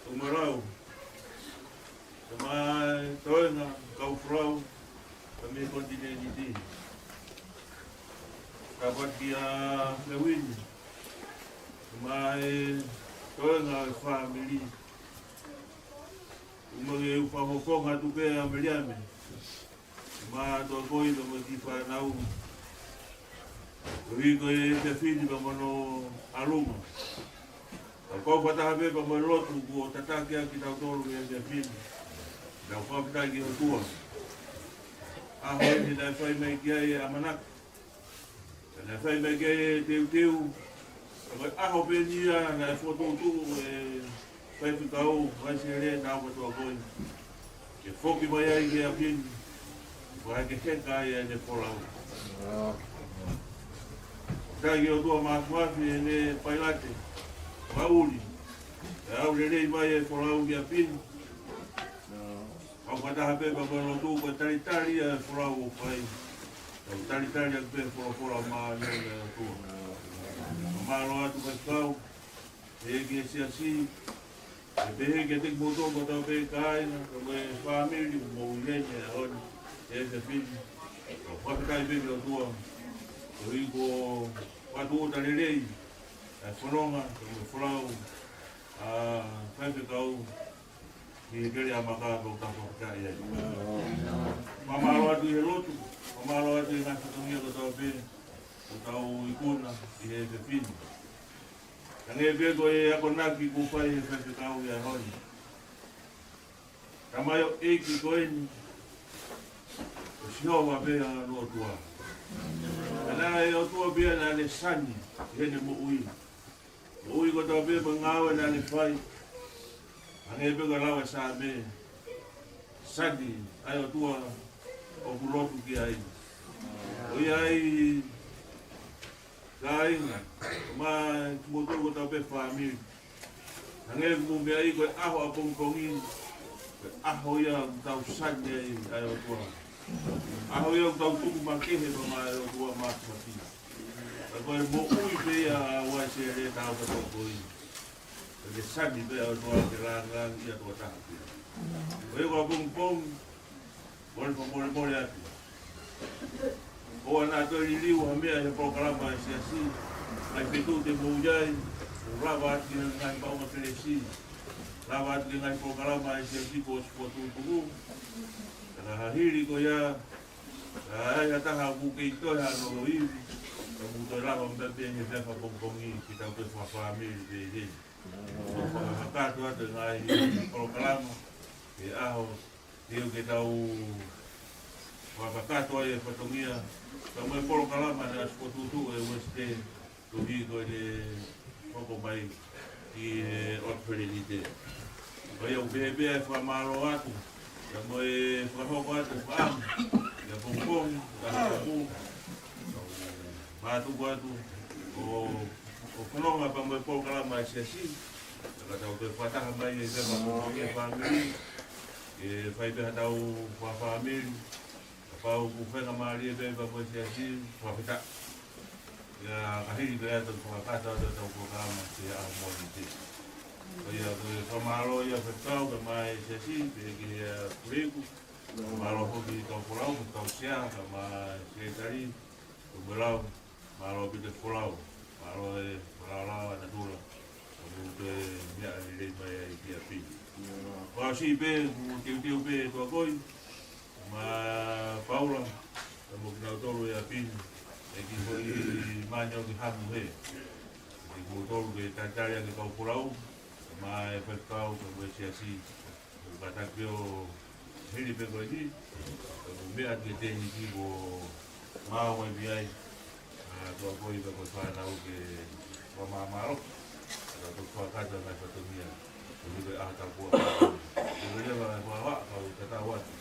Tuʻumalau. Kae ʻumaʻā e toenga kau folau, ka mei he konitinēniti. Tapu atu kia Leuini. Kae ʻumaʻā e toenga ʻo e fāmili. Kae ʻumaʻā e fakafofonga atu pē ʻa Meliame. Mo e tuakoi pea mo e kiʻi fānau. Koeʻuhi ko e efiafi ni pea mo hono ʻalunga. Ka ʻoku ou fakataha pē pea mo e lotu kuo tataki ʻaki kitautolu he efiafi ni. Tau fakafetaʻi ki he ʻOtua. ʻAho eni naʻe fai mai ki ai e ʻamanaki. Naʻe fai mai ki ai e teuteu. Ka ko e ʻaho pē eni ia naʻe fokotuʻutuʻu ʻe he Faifekau Vaisele Naofa Tuakoi ke foki mai ai ki he ʻapi ni, fakahekeheka ai ʻene folau. Fakafetaʻi ki he ʻOtua Māfimafi ʻene pailate, fakaʻuli, ʻe ʻalu lelei mai e folau ki he ʻapi ni. Kau fakataha pē pea mo e lotu ko e talitali ʻa e folau ʻoku fai. Tau talitali ʻaki pē folofola māʻoniʻoni ʻa e ʻOtua. Fakamālō atu Faifekau, ʻEiki ʻo e Siasi, pea pehē kiate kimoutolu kotoa pē kāinga, pea mo e fāmili, mo e ʻū ʻi heni he ʻaho ni, he efiafi ni. Kau fakafetaʻi pē ki he ʻOtua, koeʻuhi kuo fakatūʻuta lelei ʻa e fononga, pea mo e folau ʻa Faifekau, ʻi he kele ʻa Maka pea ʻoku tau fakafetaʻi ai. Fakamālō atu ʻi he lotu, fakamālō atu ʻi he ngaahi fatongia kotoa pē ʻoku tau ikuna ʻi he efiafi ni. Hangē pē ko e akonaki kuo fai ʻe he Faifekau he ʻaho ni. Tamaioʻeiki ko eni, ko Sihova pē ʻa e ʻOtua. Ka naʻe ʻOtua pē ia naʻa ne sani ʻi heʻene moʻui. Moʻui kotoa pē mo e ngāue naʻa ne fai. Hangē pē ko e lau ʻa e Saame, sani ʻa e ʻOtua ʻoku lotu ki ai. Ko ia ai kāinga, mo kimoutolu kotoa pē fāmili. Hangē ko e meʻa ia ko e ʻaho ʻapongipongi, ko e ʻaho ia ʻoku tau sani ai ʻa e ʻOtua. ʻAho ia ʻoku tau tuku makehe pea mo e ʻOtua Māfimafi. Ka ko e moʻui pē ia ʻa Vaisele Naofa Tuakoi. Ko e sani pē ʻa e ʻOtua ke lāngilangiʻia tokotaha pē. Ko ia ko ʻapongipongi, kole fakamolemole atu. ʻOua naʻa toe liliu ha meʻa he polokalama ʻa e Siasi, ngaahi feituʻu te mou ʻi ai, mou lava atu ki he ngaahi maʻunga kelesi, lava atu ki he ngaahi polokalama ʻa e Siasi kuo ʻosi fokotuʻutuʻu. Ka ha hili ko ia, ka ai ha taha ʻoku kei toe hano ivi, ka mou toe lava mai pē he efiafi ʻapongipongi, ke tau toe fakafāmili pē heni. Tau fakakakato atu e ngaahi polokalama he ʻaho, ke u ke tau fakakakato ai e fatongia, ka mo e polokalama naʻe ʻosi fokotuʻutuʻu ʻe Uesite, koeʻuhi ko ʻene hoko mai ki he ʻOtu Felenite. Ko ia ʻoku pehē pē ʻa e fakamālō atu, ka mo e fakahoko atu e fakaʻamu, ʻapongipongi, ka haku, mātuku atu, ʻo, ʻo fononga pea mo e polokalama ʻa e Siasi, ka tau toe fakataha mai he efiafi ʻapongipongi e fāmili, ke fai pē haʻatau fakafāmili, kapau ʻoku faingamālie pē pea mo e Siasi, fakafetaʻi. Ia, ka hili pē ʻa e tau fakakakato atu ʻetau polokalama ki he ʻaho Mōnite. ʻA ia ko e fakamālō ia ʻa e faifekau, kae ʻumaʻā e siasi, pea ki he puleako. Mālō foki kau folau, kau sea, kae ʻumaʻā e sekelitali, kau melau, mālō pē ki he folau, mālō e fakalakalaka ʻa natula, ʻa ia ko e meʻa lelei mai ai ki ʻapi. Fakaʻosi pē, mou teuteu pē Tuakoi, mo Paula, pea mo kinautolu ʻi ʻapi ni, ʻEiki foʻi mani ʻoku hamu he. ʻEiki mou tolu ke talitali ʻaki e kau folau, kae ʻumaʻā e faifekau, kae ʻumaʻā e siasi, ʻo kātaki ʻo hili pē ko eni, ʻo meʻa ki he tēniti kuo maau ai pē ai, ʻa Tuakoi pea ko e fānau ke fakamāmālohi, ʻa e tau fakakata mai fatongia, ʻo hili pē ʻa e tāpuaki. Ke leva e fakahoha, kau tatau atu.